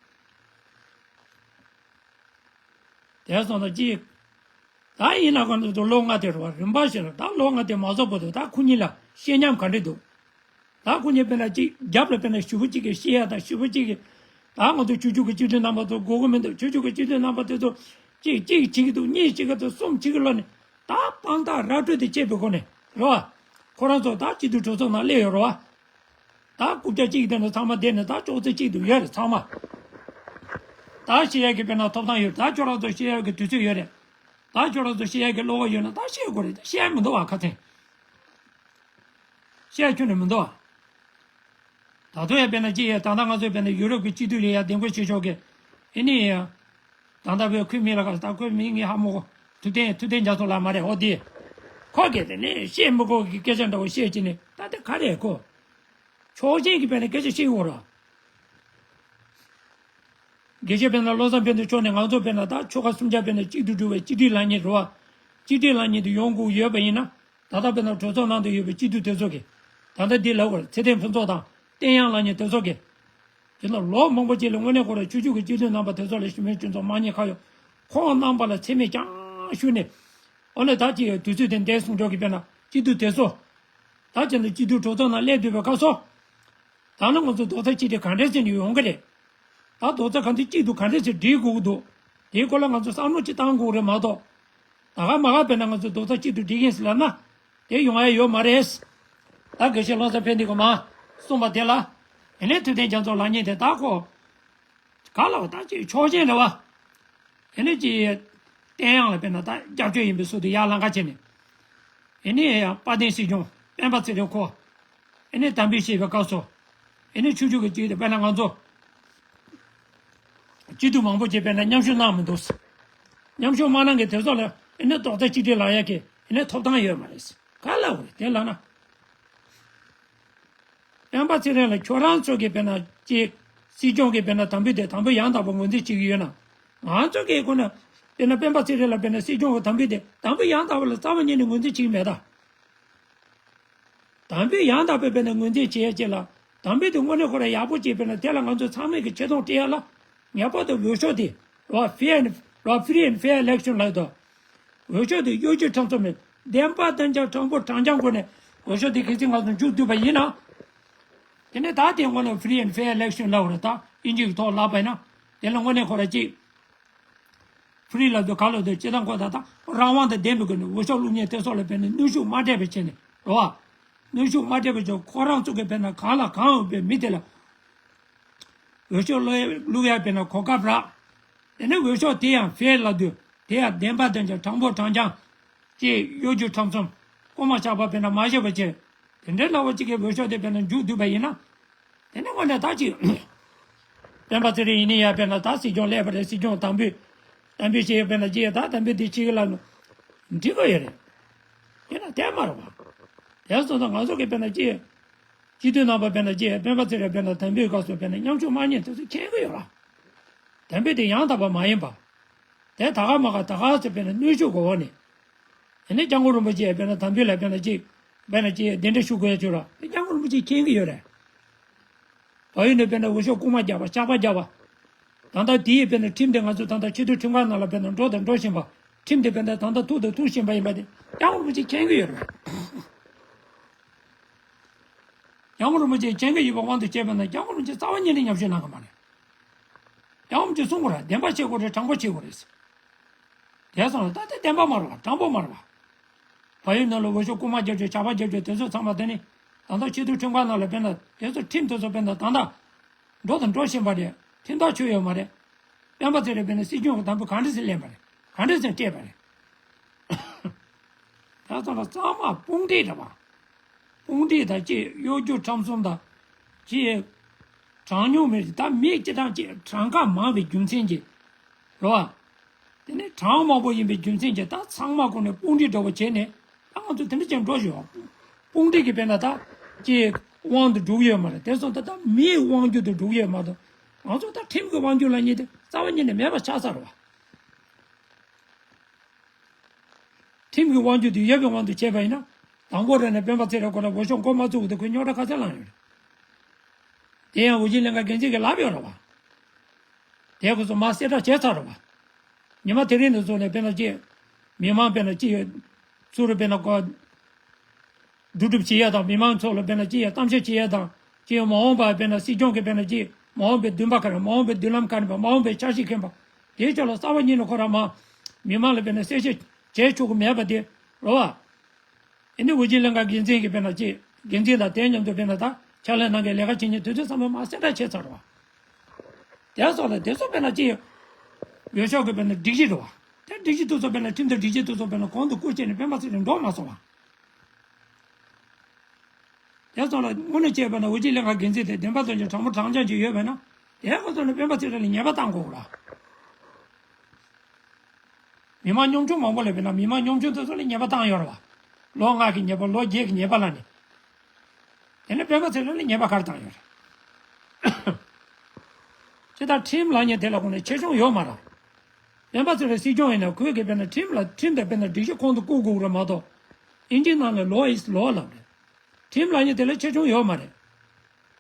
དེ་སོང་ཙང་གཅིག་ད་ཡིན་ན་གང་དུ་ལོ་ལྔ་དེ་རུ་བ་རིམ་པ་བཞིན་ལ་ད་ལོ་ལྔ་དེ་མ་རྫོགས་བར་དུ་ད་ཁོ་གཉིས་ལ་བཤད་ཉམས་ག་འདྲ་འདུག་ད་ཁོ་གཉིས་དཔེར་ན་གཅིག་རྒྱབ་ལ་དཔེར་ན་ཞུ་བ་གཅིག་གིས་བཤད་ཡ་དང་ཞུ་བ་གཅིག་གིས་ད་ང་ཚོ་ཆོས་ཕྱོགས་ཀྱི་སྤྱི་འཐུས་རྣམ་པ་ཚོ་དགོས་ཀྱི་མི་འདུག་ཆོས་ཕྱོགས་ཀྱི་སྤྱི་འཐུས་རྣམ་པ་དེ་ཚོ་གཅིག་གཅིག་བྱེད་ཀྱི་འདུག་གཉིས་བྱེད་ཀྱི་འདུག་གསུམ་བྱེད་ཀྱི་ལོ་ནས་ད་དཔང་རྟགས་ར་སྤྲོད་དེ་བྱས་པའི་སྒོ་ནས་རེད་བ། ཁོ་རང་ཚོ་ད་སྤྱི་འཐུས་གྲོས་ཚོགས་ནང་སླེབས་ཡོད་རེད་བ། ད་རྐུབ་བཀྱག་གཅིག་དེ་ནས་ཚང་མ་བསྡད་ནས་ད་ཅོག་ཙེ་གཅིག་ཏུ་ཡོད་རེད་ཚང་མ། ད་བཤད་ཡ་གི་དཔེར་ན་ཐོབ་ཐང་ཡོད་རེད། ད་ཁྱོད་རང་ཚོ་བཤད་ཡ་གི་དུས་ཚོད་ཡོད་རེད། ད་ཁྱོད་རང་ཚོ་བཤད་ཡ་གི་བློ་ཁོག་ཡོད་ན་ད་བཤད་དགོས་རེད། ད་བཤད་ཡ་མི་འདུག་བ་ཁ་སང་། བཤད་ཡ་ཁྱོན་ནས་མི་འདུག་བ། ད་དུང་ཡ་དཔེར་ན་ཅི་ཡ་ད་ལྟ་ང་ཚོའི་དཔེར་ན་ཡུ་རོབ་ཀྱི་སྤྱི་འཐུས་ལ་ཡ་གདན་འཁོད་བྱེད་ཆོག་གི། ཨེ་ནི་ཡ། ད་ལྟ་བོད་ཁུལ་མི་ལ་ཁ་ད་ཁོའི་མིང་ངས་ཧ་མ་གོ་ཐུབ་བསྟན་ཐུབ་བསྟན་རྒྱ་མཚོ་ལགས་མ་རེད་ཨོ་དེ། ཁོ་གིས་དེ་ནས་བཤད་མི་དགོས་ཀྱི་སྐད་ཆ་འདྲ་བོ་བཤད་ཀྱི་ནི་ད་དེ་ག་རེད་ཁོ། ཕྱོགས་ཞེན་གྱི་དཔེར་ན་སྐད་ཆ་བཤད་ཡོད་ར། དགེ་བཤེས་དཔེར་ན་བློ་བཟང་ཕན་ཚུན་ཕྱོགས་ནས་ང་ཚོ་དཔེར་ན་ད་ཆོལ་ཁ་གསུམ་ཆ་དཔེར་ན་གཅིག་ཏུ་སྒྲིལ་བའི་གཅིག་སྒྲིལ་ལངས་མཁན་རེད་བ། གཅིག་སྒྲིལ་ལངས་མཁན་དུ་ཡོང་དགོས་ཡོད་པ་ཡིན་ན། ད་ལྟ་དཔེར་ན་གྲོས་ཚོགས་ནང་དུ་ཡོད་པའི་སྤྱི་འཐུས་དེ་ཚོ་གིས། ད་ལྟ་འདི་ལབ་དགོས་རེད། ཚེ་བརྟན་ཕུན་ཚོགས་དང་བསྟན་དབྱངས་ལབ་མཁན་དེ་ཚོ་གིས། དེ་ལ་ལོ་མང་པོ་ཅིག་ལ་དངོས་གནས་ཁོ་རང་ཆོས་ཕྱོགས་ཀྱི་སྤྱི་འཐུས་རྣམ་པ་དེ་ཚོ་ལ་ཞུ་མོལ་སྤྱི་ཚོགས་དམངས་གཉེར་ཁག་ཡོད། ཁོང་རྣམ་པ་ལ་མཚན་སྨད་རྐྱང་ཞུས་ནས། འོ་ན་ད་ཅི་ཡོད་དུས་ཚོད་དེ་འདས་སོང་ཆོག་གི་དཔེར་ན་སྤྱི་འཐུས་དེ་ཚོ། ད་ཅི་ལ་སྤྱི་འཐུས་གྲོས་ཚོགས་ནང་སླེབས་འདོད་པའི་སྐབས་སུ། ད་ནི་ང་ཚོ་རྡོག་རྩ་གཅིག་སྒྲིལ་ག་འདྲས་བྱས་ནས་ཡོང་གི་རེད། ད་རྡོག་རྩ་ག་ཚོད་གཅིག་ཏུ་ག་འདྲས་བྱས་སྒྲིལ་དགོས་ཀྱི་འདུག་དེའི་སྐོར་ལ་ང་ཚོ་བསམ་བློ་ཅིག་བཏང་དགོས་རེད་མ་གཏོགས། ད་ག་མ་ག་དཔེར་ན་ང་ཚོ་རྡོག་རྩ་གཅིག་ཏུ་སྒྲིལ་གྱིན་ཟེར་ལབ་ན། དེ་ཡོང་ཡ་ཡོད་མ་རེད། ད་དགེ་བཤེས་བློ་བཟང་ཕན་བདེ་གིས་མ་གསུངས་པ་དེ་ལ། ཨེ་ནས་ཐུབ་བསྟན་རྒྱ་མཚོ་ལབ་མཁན་དེ་ད་ཁོ། ག་ལ་བ་ད་ཅིག་ཕྱོགས་ཞེན་རེད་བ། ཨེ་ནས་ཅིག་བསྟན་དབྱངས་ལ་དཔེར་ན་ད་སྐྱབས་བཅོལ་ཡིན་པའི་ཚུལ་དུ་ཡར་ལངས་ཁ་བྱས་ནས། ཨེ་ནས་ཡང་དཔལ་ལྡན་སྲིད་སྐྱོང་སྤེན་པ་ཚེ་རིང་ཁོ། ཨེ་ནས་དམ་འབུལ་བྱེད་པའི་སྐབས་སུ། ཨེ་ནས་ཆོས་ཕྱོགས་ཀྱི་སྤྱི་འཐུས་དཔེར་ན་ང་ཚོ། སྤྱི་འཐུས་མང་པོ་ཅིག་དཔེར་ན་མཉམ་ཞུགས་གནང་མི་འདུག་མཉམ་ཞུགས་མ་གནང་མཁན་དེ་ཚོ་ལ་ཨེ་ནས་རྡོག་རྩ་གཅིག་སྒྲིལ་ལངས་ཡ་གི་ཨེ་ནས་ཐོབ་ཐང་ཡོད་མ་རེད། ག་ལ་འོ་རེད་དེ་ལབ་ན། སྤེན་པ་ཚེ་རིང་ལ་ཁྱོད་རང་ཚོ་གི་དཔེར་ན་ཅིག་སྲིད་སྐྱོང་གི་དཔེར་ན་དམ་འབུལ་དེ་དམ་འབུལ་ཡང་དག་པ་ངོས་འཛིན་བྱེད་ཀྱི་ཡོད་ན། ང་ཚོ་གི་ཁོ་ན་དཔེར་ན་སྤེན་པ་ཚེ་རིང་ལ་དཔེར་ན་སྲིད་སྐྱོང་གི་དམ་འབུལ་དེ་དམ་འབུལ་ཡང་དག་པ་ལ་རྩ་བ་ཉིད་ནས་ངོས་འཛིན་བྱེད་ཀྱི་མེད་ད། དམ་འབུལ་ཡང་དག་པའི་དཔེར་ན་ངོས་འཛིན་བྱེད་ཡ་ཅིག་ལ། དམ་འབུལ་དེ་དངོས་གནས་ཁོ་རང་ཡག་པོ་ཅིག་དཔེར་ན་དེ་ལ་ང་ཚོ་ཚང་མས་ཀྱི་ཆེ་མཐོང་སྤྲད་ཡ་ལ། ངེས་པར་དུ་འོས་ཤོག་དེ་རོ་ཧྥི་ཨེན་རོ་ཧྥི་རི་ཨེན་ཧྥེར་ཨི་ལེག་ཤན་ལབ་དོ། འོས་ཤོག་དེ་གཡོ་ཇུས་ཁྲམ་གསུམ་མེད་བདེན་པ་བདེན་རྐྱང་དྲང་པོ་དྲང་རྐྱང་སྒོ་ནས་འོས་ཤོག་དེ་གལ་སྲིད་ང་ཚོ་མཇུག་བསྡུས་པ་ཡིན་ན། དེ་ནས་ད་དེ་དངོས་གནས་ཧྥི་རི་ཨེན་ཧྥེར་ཨི་ལེག་ཤན་ལབ་རེད་ད་ཨིན་ཇི་གི་ཐོག་ལབ་པ་ཡིན་ན། དེ་ལ་དངོས་གནས་ཁོ་རང་ཅིག་ཧྥི་རི་ལབ་དུས་ག་ལབ་དུས་སྤྱི་བཏང་ཁོ་ད་ལྟ་རང་དབང་དང་ལྡན་པའི་སྒོ་ནས་འོས་ཤོག་བླུག་མཁན་དེ་ཚོ་ལ་དཔེར་ན་གནོན་ཤུགས་མ་སྤྲད་པའི་ཆེད་ནས་རེད་བ། གནོན་ཤུགས་མ་སྤྲད་པའི་ཆེད་ཁོ་རང་ཚོ་གི་དཔེར་ན་གང་ལ་གང་འོས་པའི་མི་དེ་ལ་འོས་ཤོག་བླུག་བླུག་ཡ་དཔེར་ན་གོ་སྐབས་རག་དེ་ནས་འོས་ཤོག་དེ་ཡང་ཧྥེར་ལབ་དུས་དེ་ཡང་བདེན་པ་བདེན་རྐྱང་དྲང་པོ་དྲང་རྐྱང་ཅེས་གཡོ་སྒྱུ་ཁྲམ་གསུམ་རྐུ་མ་ཆག་པ་དཔེར་ན་མ་བྱས་པ་བྱས། དེ་འདྲའི་ལབ་པ་གཅིག་གིས་འོས་ཤོག་དེ་དཔེར་ན་མཇུག་བསྡུས་པ་ཡིན་ན། དེ་ནས་དངོས་གནས་ད་ཅིག་སྤེན་པ་ཚེ་རིང་ཡིན་ནི་ཡ་དཔེར་ན་ད་སྲིད་སྐྱོང་སླེབས་པ་རེད། སྲིད་སྐྱོང་དམ་འབུལ་དམ་འབུལ་བྱེད་ཡ་དཔེར་ན་ཅི་ཡ་ད་དམ་འབུལ་དེ་གཅིག་གི་ལ་འགྲིག་གི་ཡོད་རེད། ཡིན་ན་དེ་མ་རེད་བ། དེ་སོང་ཙང་ང་ཚོ་གི་དཔེར་ན་ཅི་སྤྱི་འཐུས་རྣམ་པ་དཔེར་ན་ཅི་སྤེན་པ་ཚེ་རིང་དཔེར་ན་དམ་འབུལ་སྐབས་སུ་དཔེར་ན་མཉམ་ཞུགས་མ་གནང་དེ་ཚོ་མཁྱེན་གི་ཡོད་ར། དམ་འབུལ་དེ་ཡང་དག་པ་མ་ཡིན་པ། དེ་ད་ག་མ་ག་ད་ག་ཚོད་དཔེར་ན་གནོན་ཤུགས་གོ་བ་ནས། དེ་ནས་སྐྱབས་མགོན་རིན་པོ་ཆེ་དཔེར་ན་དམ་འབུལ་ལ་དཔེར་ན་ཅི་དཔེར་ན་ཅི་གདན་འདྲེན་ཞུ་དགོས་ཡ་ཅིག་ར་དེ་སྐྱབས་མགོན་རིན་པོ་ཆེ་མཁྱེན་གི་ཡོད་རེད། བལ་ཡུལ་ནས་དཔེར་ན་འོས་ཤོག་རྐུ་མ་རྒྱག་པ་ཆག་པ་རྒྱག་པ། ད་ལྟ་དེའི་དཔེར་ན་ཁྲིམས་དེ་ང་ཚོ་ད་ལྟ་ཆེས་མཐོའི་ཁྲིམས་ཁང་ནང་ལ་དཔེར་ན་འགྲོ་དང་འགྲོ་བཞིན་པ། ཁྲིམས་དེ་དཔེར་ན་ད་ལྟ་ཐུག་དང་ཐུག་བཞིན་པ་ཡིན་པ་དེ་སྐྱབས་མགོན་རིན་པོ་ཆེ་མཁྱེན་གི་ཡོད་རེད། སྐྱབས་མགོན་རིན་པོ་ཆེ་མཁྱེན་གི་ཡོད་པའི་དབང་དུ་བྱས་པ་ན་སྐྱབས་མགོན་རིན་པོ་ཆེ་རྩ་བ་ཉིད་ནས་མཉམ་ཞུགས་གནང་གི་མ་རེད། སྐྱབས་མགོན་རིན་པོ་ཆེ་གསུང་དགོས་རེད། བདེན་པ་བཤད་དགོས་རེད། དྲང་པོ་བྱེད་དགོས་རེད། དེ་སོང་ལ་ད་ལྟ་བདེན་པ་མ་རེད་བ། དྲང་པོ་མ་རེད་བ། བལ་ཡུལ་ནང་ལ་འོས་ཤོག་རྐུ་མ་རྒྱབ་བྱས་ཇག་པ་རྒྱབ་བྱས་དེ་ཚོ་ཚང་མ་དེ་ནི་ད་ལྟ་ཆེས་མཐོའི་ཁྲིམས་ཁང་ནང་ལ་དཔེར་ན་དེ་ཚོ་ཁྲིམས་དེ་ཚོ་དཔེར་ན་ད་ལྟ་འགྲོ་དང་འགྲོ་བཞིན་པ་རེད། ཁྲིམས་ཐག་ཆོད་ཡོད་མ་རེད། སྤེན་པ་ཚེ་རིང་དཔེར་ན་སྲིད་སྐྱོང་གི་དམ་བུ་ག་འདྲ་ཞིག་ལེན་པ་རེད། ག་འདྲ་ཞིག་སྤྲད་པ་རེད། ད་ཚོ་ལ་གཙང་མ་དཔུང་སྒྲིག་རེད་བ། དཔུང་སྒྲིག་དང་ཅིག་གཡོ་སྒྱུ་ཁྲམ་གསུམ་དང་། ཅིག་དྲང་སྙོམས་མེད་ཅིག་ད་མི་སྤྱི་དང་ཅིག་གྲངས་ཀ་མང་བའི་རྒྱུ་མཚན་གྱིས། རེད་བ། དེ་ནས་གྲངས་མང་པོ་ཡིན་པའི་རྒྱུ་མཚན་གྱིས་ད་ཚང་མ་ཁོ་ནས་དཔུང་སྒྲིག་འདྲ་བོ་བྱས་ནས་ད་ང་ཚོ་དེ་འདྲ་ཅན་འགྲོ་བཞིན་ཡོད། དཔུང་སྒྲིག་གི་དཔེར་ན་ད་ཅིག་དབང་དུ་འགྲོ་གི་ཡོད་མ་རེད། དེ་སོང་ད་ད་མིའི་དབང་སྒྱུར་དུ་འགྲོ་གི་ཡོད་མ་གཏོགས་ང་ཚོ་ད་ཁྲིམས་ཀྱི་དབང་སྒྱུར་ལབ་མཁན་དེ་རྩ་བ་ཉིད་ནས་མེད་པ་ཆགས་ཚར་བ། ཁྲིམས་ཀྱི་དབང་སྒྱུར་དེ་ཡོད་པའི་དབང་དུ་བྱས་པ་ཡིན་ན། དང་པོ་རེ་ནས་སྤེན་པ་ཚེ་རིང་ཁོ་རང་འོས་ཤོག་འགོ་མ་བཙུགས་གོང་དུ་ཁོས་རྙོག་དྲ་ག་ཚད་བསླངས་ཡོད་རེད། དེ་ཡང་འོས་བསྡུ་ལྷན་ཁང་འགན་འཛིན་གྱིས་ལབ་ཡོད་རེད་བ། དེ་ཁོ་ཚོ་མར་གསལ་བསྒྲགས་བྱས་ཚར་རེད་བ། ཉི་མ་དེ་རིང་དུ་བཟུང་ནས་དཔེར་ན་ཅི། མི་མང་དཔེར་ན་ཅི་ཡོད། ཚུར་དཔེར་ན་ཀོ། བསྡུ་སྒྲུབ་བྱེད་ཡ་དང་མི་མང་ཚོ་ལ་དཔེར་ན་ཅི་ཡ་གཏམ་བཤད་བྱེད་ཡ་དང་ཅི་ཡ་མ་འོངས་པ་དཔེར་ན་སྲིད་སྐྱོང་གི་དཔེར་ན་ཅི་མ་འོངས་པའི་འདུན་པ་ག་རེ་མ་འོངས་པའི་མདུན་ལམ་ག་རེ་པ་མ་འོངས་པའི་འཆར་གཞི་མཁན་པ་དེའི་ཕྱོགས་ལ་རྩ་བ་ཉིད་ནས་ཁོ་རང་མ་མི་མང་ལ་དཔེར་ན་གསལ་བཤད་བྱེད་ཆོག་གི་མེད་པ་དེ་རེད་བ། ཨེ་ནི་འོས་བསྡུ་ལྷན་ཁང་འགན་འཛིན་གྱི་དཔེར་ན་ཅི་འགན་འཛིན་དང་དེ་མཉམ་དུ་དཔེར་ན་ད་ཕྱག་ལས་གནང་མཁན་ལས་ཀ་བྱེད་མཁན་དེ་ཚོ་ཚང་མ་མ་གསལ་བསྒྲགས་བྱས་ཚར་བ། དེ་སོགས་ལ་དེ་ཚོ་དཔེར་ན་ཅི་འོས་ཤོག་གི་དཔེར་ན་སྒྲིག་གཞི་རེད་བ། དེ་སྒྲིག་གཞི་དེ་ཚོ་དཔེར་ན་ཁྲིམས་དང་སྒྲིག་གཞི་དེ་ཚོ་དཔེར་ན་གོང་དུ་བཀུར་བྱས་ནས་སྤེན་པ་ཚེ་རིང་འགྲོ་མ་སོང་བ། དེ་སོགས་ལ་དངོས་གནས་བྱས་པ་ན་འོས་བསྡུ་ལྷན་ཁང་འགན་འཛིན་དེ་བདེན་པ་དོན་གྱི་དྲང་པོ་དྲང་རྐྱང་ཅིག་ཡོད་པས་ན་དེ་ཁོ་ཚོ་ནས་སྤེན་པ་ཚེ་རིང་ལ་ཉེས་པ་བཏང་དགོས་ར། མི་མང་ཉམ་ཆུང་མང་པོ་ལ་དཔེར་ན་མི་མང་ཉམ་ཆུང་དེ་ཚོ་ལ་ཉེས་པ་བཏང་ཡོད་རེད་བ། ལོ་ལྔ་གི་ཉེས་པ་ལོ་བརྒྱད་ཀྱི་ཉེས་པ་ལ་ནི། དེ་ནི་སྤེན་པ་ཚེ་རིང་ལ་ཉེས་པ་ག་རེ་བཏང་ཡོད་རེད། ཇི་ལྟར་ཁྲིམས་ལབ་མཁན་དེ་ལ་ཁོ་ནས་ཆེ་ཆུང་ཡོད་མ་རེད། སྤེན་པ་ཚེ་རིང་སྲིད་སྐྱོང་ཡིན་ན་ཁོས་གི་དཔེར་ན་ཁྲིམས་ལ་ཁྲིམས་དང་དཔེར་ན་སྒྲིག་གཞི་ཁོང་དུ་བཀུར་དགོས་རེད་མ་གཏོགས། ཨིན་ཇིའི་ནང་ནས་law is law ལབ་རེད། ཁྲིམས་ལབ་མཁན་དེ་ལ་ཆེ་ཆུང་ཡོད་མ་རེད།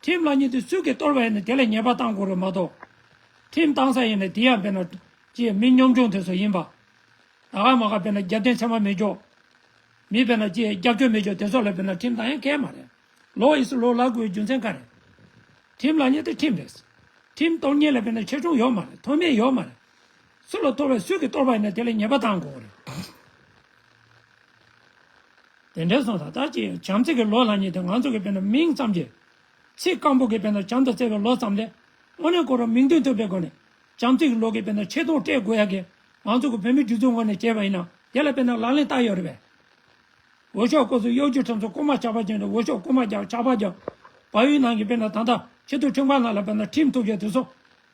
ཁྲིམས་ལབ་མཁན་དེ་སུས་ཀྱིས་གཏོར་བ་ཡིན་ན་དེ་ལ་ཉེས་པ་བཏང་དགོས་རེད་མ་གཏོགས། ཁྲིམས་བཏང་ས་ཡིན་ན་དེ་ཡང་དཔེར་ན་ཅིའི་མི་ཉམ་ཆུང་དེ་ཚོ་ཡིན་པ། ད་ག་མ་ག་དཔེར་ན་རྒྱབ་རྟེན་ཚད་མ་མེད་ཅོག་མི་དཔེར་ན་ཅིའི་རྒྱབ་སྐྱོར་མེད་ཅོག་དེ་ཚོ་ལ་དཔེར་ན་ཁྲིམས་བཏང་ཡ་གལ་མ་རེད། law is law ལབ་དགོས་རྒྱུ་མཚན་ག་རེད། ཁྲིམས་ལབ་མཁན་དེ་ཁྲིམས་རེད། ཁྲིམས་གཏོར་མཁན་ལ་དཔེར་ན་ཆེ་ཆུང་ཡོད་མ་རེད། མཐོ་དམན་ཡོད་མ་རེད། སུ་ལ་གཏོར་བ་སུས་ཀྱིས་གཏོར་བ་ཡིན་ན་དེ་ལ་ཉེས་པ་བཏང་དགོས་རེད། དེ་འདྲའི་སོང་ཙང་ད་ཅི་བྱམས་བརྩེ་གི་ལོ་ལབ་མཁན་དེ་ང་ཚོ་གི་དཔེར་ན་མིང་ཙམ་གྱིས། ཚིག་སྐམ་པོ་གི་དཔེར་ན་བྱམས་དང་བརྩེ་བའི་ལོ་ཙམ་ལས། དངོས་གནས་ཁོ་རང་མིང་དོན་མཐུན་པའི་སྒོ་ནས། བྱམས་བརྩེ་གི་ལོ་གི་དཔེར་ན་ཆེ་མཐོང་སྤྲད་དགོས་ཡ་གི། ང་ཚོ་གི་བོད་མི་སྒྲིག་འཛུགས་ངོས་ནས་བྱས་པ་ཡིན་ན་དེ་ལ་དཔེར་ན་ལག་ལེན་བསྟར་ཡོད་རེད་པས། འོས་ཤོག་སྐབས་སུ་གཡོ་སྒྱུ་ཁྲམ་གསུམ་རྐུ་མ་ཇག་པ་ཅན་དུ་འོས་ཤོག་རྐུ་མ་རྒྱག་ཇག་པ་རྒྱག་བལ་ཡུལ་ནང་གི་དཔེར་ན་ད་ལྟ་ཆེས་མཐོའི་ཁྲིམས་ཁང་ནང་ལ་དཔེར་ན་ཁྲིམས་ཐོབ་རྒྱུ་དེ་ཚོ།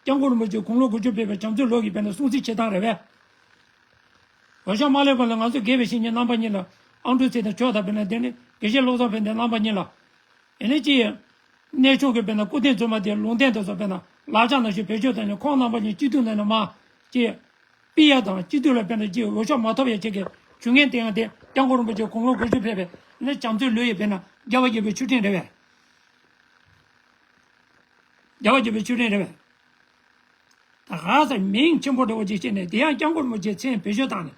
སྐྱབས་མགོན་རིན་པོ་ཆེ་དགུང་ལོ་དགུ་བཅུ་ཕེབས་པའི་བྱམས་བརྩེའི་ལོ་ཡི་དཔེར་ན་སྲུང་བརྩི་བྱེད་སྟངས་རེད་པས། འོས་ཤོག་མ་སླེབས་གོང་ལ་ང་ཚོ་དགེ་བའི་བཤེས་གཉེན་རྣམ་པ་གཉིས་ལ་ཨང་ཀྲུག་ཚེ་དང་ཆོས་དང་དཔེར་ན་དེ་ནི་དགེ་བཤེས་བློ་བཟང་ཕན་བདེ་རྣམ་པ་གཉིས་ལ། ཡིན་ནའི་ཅི། གནས་ཆུང་གི་དཔེར་ན་སྐུ་རྟེན་རྫུན་མ་དེ་ལུང་བསྟན་དེ་ཚོ་དཔེར་ན་ལག་ཆ་ནང་བཞིན་བེད་སྤྱོད་བཏང་ནས་ཁོང་རྣམ་པ་གཉིས་སྐྱིད་སྡུག་ནང་ནས་མ། ཅི། ཕུད་ཡ་དང་སྐྱིད་སྡུག་ལ་དཔེར་ན་ཅི་འོས་ཤོག་མ་ཐོབ་ཡ་ཅིག་གི་ཇུས་ངན་དེ་ཡང་དེ་སྐྱབས་མགོན་རིན་པོ་ཆེ་དགུང་ལོ་དགུ་བཅུ་ཕེབས་པའི་ནི་བྱམས་བརྩེའི་ལོ་ཡི་དཔེར་ན་རྒྱལ་བ་དགྱེས་པའི་མཆོད་སྤྲིན་རེད་པས། རྒྱལ་བ་དགྱེས་པའི་མཆོད་སྤྲིན་རེད་པས། ད་ག་ས་མིང་ཆེན་པོ་འདྲ་བོ་ཅིག་བཤད་ནས་དེ་ཡང་སྐྱབས་མགོན་རིན་པོ་ཆེའི་མཚན་བེད་སྤྱོད་བཏང་ནས།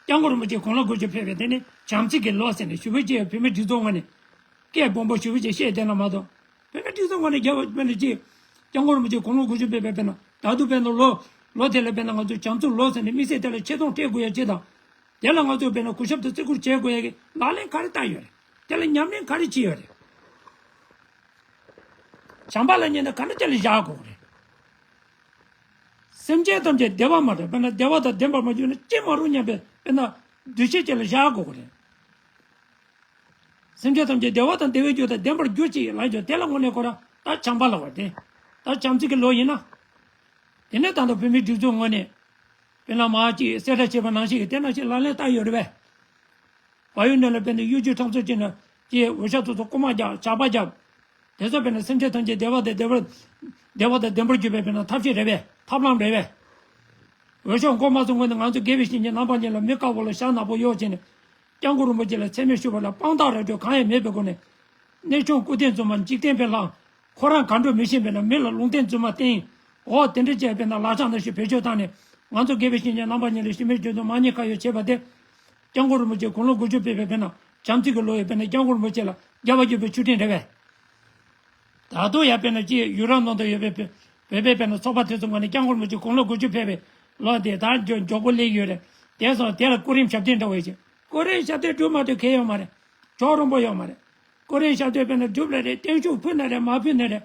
སྐྱབས་མགོན་རིན་པོ་ཆེ་དགུང་ལོ་དགུ་བཅུ་ཕེབས་པའི་དེ་ནི་བྱམས་བརྩེ་གི་ལོ་ཟེར་ནས་ཞུ་བོད་ཀྱི་བོད་མི་སྒྲིག་འཛུགས་ངོས་ནས་སྐད་སྦོམ་པོ་ཞུ་བོད་ཀྱི་བཤད་བསྡད་ན་མ་གཏོགས། བོད་མི་སྒྲིག་འཛུགས་ངོས་ནས་རྒྱལ་བ་དཔེར་ན་ཅིག་སྐྱབས་མགོན་རིན་པོ་ཆེ་དགུང་ལོ་དགུ་བཅུ་ཕེབས་པའི་དཔེར་ན་ད་དུང་དཔེར་ན་ལོ་ལོ་དེ་ལ་དཔེར་ན་ང་ཚོས་བྱམས་བརྩེའི་ལོ་ཟེར་ནས་དམིགས་བསལ་དེ་ལ་ཆེ་མཐོང་སྤྲད་དགོས་ཡ་ཅིག་དང་། དེ་ལ་ང་ཚོས་དཔེར་ན་གུས་ཞབས་དང་བརྩི་བཀུར་བྱེད་དགོས་ཡ་གི་ལག་ལེན་ག་རེ་བསྟར་ཡོད་རེད། དེ་ལ་ཉམས་ལེན་ག་རེ་བྱས་ཡོད་རེད། བྱམས་པ་ལབ་མཁན་དེ་ག་འདྲ་ཅིག་ལ་བཞག་དགོས་རེད། སེམས་ཅན་ཐམས་ཅད་བདེ་བ་མ་རེད་དཔེར་ན་བདེ་བ་དང་ལྡན་པར་མ་གྱུར་ན་ཅི་མ་རུང་སྙམ་པའི་དཔེར་ན་འདུ་ཤེས་ཅིག་ལ་བཞག་དགོས་རེད། སེམས་ཅན་ཐམས་ཅད་བདེ་བ་དང་བདེ་བའི་རྒྱུ་དང་ལྡན་པར་གྱུར་ཅིག་ལབ་ཀྱང་དེ་ལ་དངོས་གནས་ཁོ་རང་ད་བྱམས་པ་ལབ་པ་དེ། ད་བྱམས་བརྩེ་གི་ལོ་ཡིན་ན། དེ་ནས་ད་ལྟ་བོད་མིའི་སྒྲིག་འཛུགས་ངོས་ནས། དཔེར་ན་མ་གཅིག་གསལ་བསྒྲགས་བྱས་པ་ནང་བཞིན་གྱི་དེ་ནང་བཞིན་ལག་ལེན་བསྟར་ཡོད་རེད་པས། བལ་ཡུལ་ནང་ལ་དཔེར་ན་གཡུལ་འགྱེད་འཐབ་རྩོད་བྱས་ན་ཀྱི་འོས་ཤོག་ཚོ་ཚོ་རྐུ་མ་རྒྱག་ཇག་པ་རྒྱག་དེ་ཚོ་དཔེར་ན་སེམས་ཅན་ཐམས་ཅད་བདེ་བ་དང་བདེ་བར། བདེ་བ་དང་ལྡན་པར་གྱུར་པའི་དཔེར་ན་ཐབས་ཤེས་རེད་པས་ཐབས་ལམ་རེད་པས། འོས་ཤོག་འགོ་མ་ཚུགས་སྔོན་དུ་ང་ཚོ་དགེ་བའི་བཤེས་གཉེན་རྣམ་པ་གཉིས་ལ་མི་དཀར་པོ་ལ་ཞྭ་ནག་པོ་གཡོགས་བྱས་ནས། སྐྱབས་མགོན་རིན་པོ་ཆེ་ལ་མཚན་སྨད་ཞུ་བ་ལ་དཔང་རྟགས་ར་སྤྲོད་གང་ཡང་མེད་པའི་སྒོ་ནས། གནས་ཆུང་སྐུ་རྟེན་རྫུན་མ་འཇིག་རྟེན་པའི་ལྷ། ཁོ་རང་ག་འགྲོ་མི་ཤེས་པས་ན་མི་ལ་ལུང་བསྟན་རྫུན་མ་བསྟན། འོ་དེ་འདྲ་བྱས་པས་ན་ལག་ཆ་འདི་ཞིག་བེད་སྤྱོད་བཏང་ནས་ང་ཚོ་དགེ་བའི་བཤེས་གཉེན་རྣམ་པ་གཉིས་ལ་གཞི་མེད་སྤྱོད་དུ་མ་ཉེས་ཁ་གཡོག་བྱས་པ་དེ། སྐྱབས་མགོན་རིན་པོ་ཆེ་དགུང་ལོ་དགུ་བཅུ་ཕེབས་པའི་དཔེར་ན་བྱམས་བརྩེ་གི་ལོ་ཡི་དཔེར་ན་སྐྱབས་མགོན་རིན་པོ་ཆེ་ལ་རྒྱལ་བ་དགྱེས་པའི་མཆོད་སྤྲིན་རེད་པས། ད་དུང་ཡང་དཔེར་ན་ཅི་ཡུ་རོབ་ནང་དུ་ཡོད་པའི་བོད་པའི་དཔེར་ན་ཚོགས་པ་དེ་ཚོ་ངོས་ནས་སྐྱབས་མགོན་རིན་པོ་ཆེ་དགུང་ལོ་དགུ་བཅུ་ཕེབས་པའི་ལོ་དེ་ད་མགྱོགས་པོ་སླེབས་ཡོད་རེད། དེ་སོང་དེ་ལ་སྐུ་རིམ་ཞབས་བརྟན་འདྲ་བོ་ཡོད་ཅིང་སྐུ་རིམ་ཞབས་བརྟན་སྒྲུབ་མ་ཐུབ་གལ་ཡོད་མ་རེད། ཇོ་རིན་པོ་ཡོད་མ་རེད། སྐུ་རིམ་ཞབས་བརྟན་དཔེར་ན་སྒྲུབ་ལ་རེད་བརྟན་བཞུགས་ཕུལ་ན་རེད་མ་ཕུལ་ན་རེད།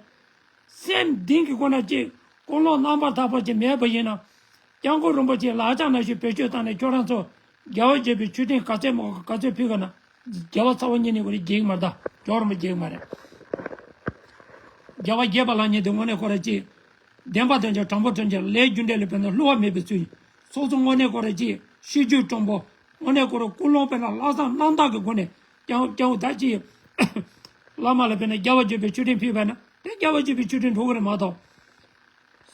སེམས་གཏིང་གི་སྒོ་ནས་ཅིག་ཀུན་སློང་རྣམ་པར་དག་པ་ཅིག་མེད་པ་ཡིན་ན། སྐྱབས་མགོན་རིན་པོ་ཆེའི་ལག་ཆ་ནང་བཞིན་བེད་སྤྱོད་བཏང་ནས་ཁྱོད་རང་ཚོ་རྒྱལ་བ་དགྱེས་པའི་མཆོད་སྤྲིན་ག་ཚད་མང་ག་ཚོད་ཕུལ་ག་ན། རྒྱལ་བ་ཚ་བོ་གཉིས་ནས་ཁོ་རེ་རྒྱལ་གི་མ་རེད་ད། ཇོ་རིན་པོ་རྒྱལ་གི་མ་རེད། རྒྱལ་བ་དགྱེས་པ་ལབ་མཁན་དེ་དངོས་གནས་ཁོ་རང་ཅིག་བདེན་པ་དོན་གྱི་དྲང་པོ་དོན་གྱི་ལས་རྒྱུ་འབྲས་ལ་དཔེར་ན་བསླུ་བ་མེད་པའི་ཚུལ་ཡིན། སོ་སོ་དངོས་གནས་ཁོ་རང་ཅིག་ཤེས་རྒྱུད་དྲང་པོ། དངོས་གནས་ཁོ་རང་ཀུན་སློང་དཔེར་ན་ལྷག་བསམ་རྣམ་དག་གི་སྒོ་ནས་སྐྱབས་སྐྱབས་ད་ཅིག་བླ་མ་ལ་དཔེར་ན་རྒྱལ་བ་དགྱེས་པའི་མཆོད་སྤྲིན་ཕུལ་བ་ན་དེ་རྒྱལ་བ་དགྱེས་པའི་མཆོད་སྤྲིན་འགྲོ་གི་རེད་མ་གཏོགས།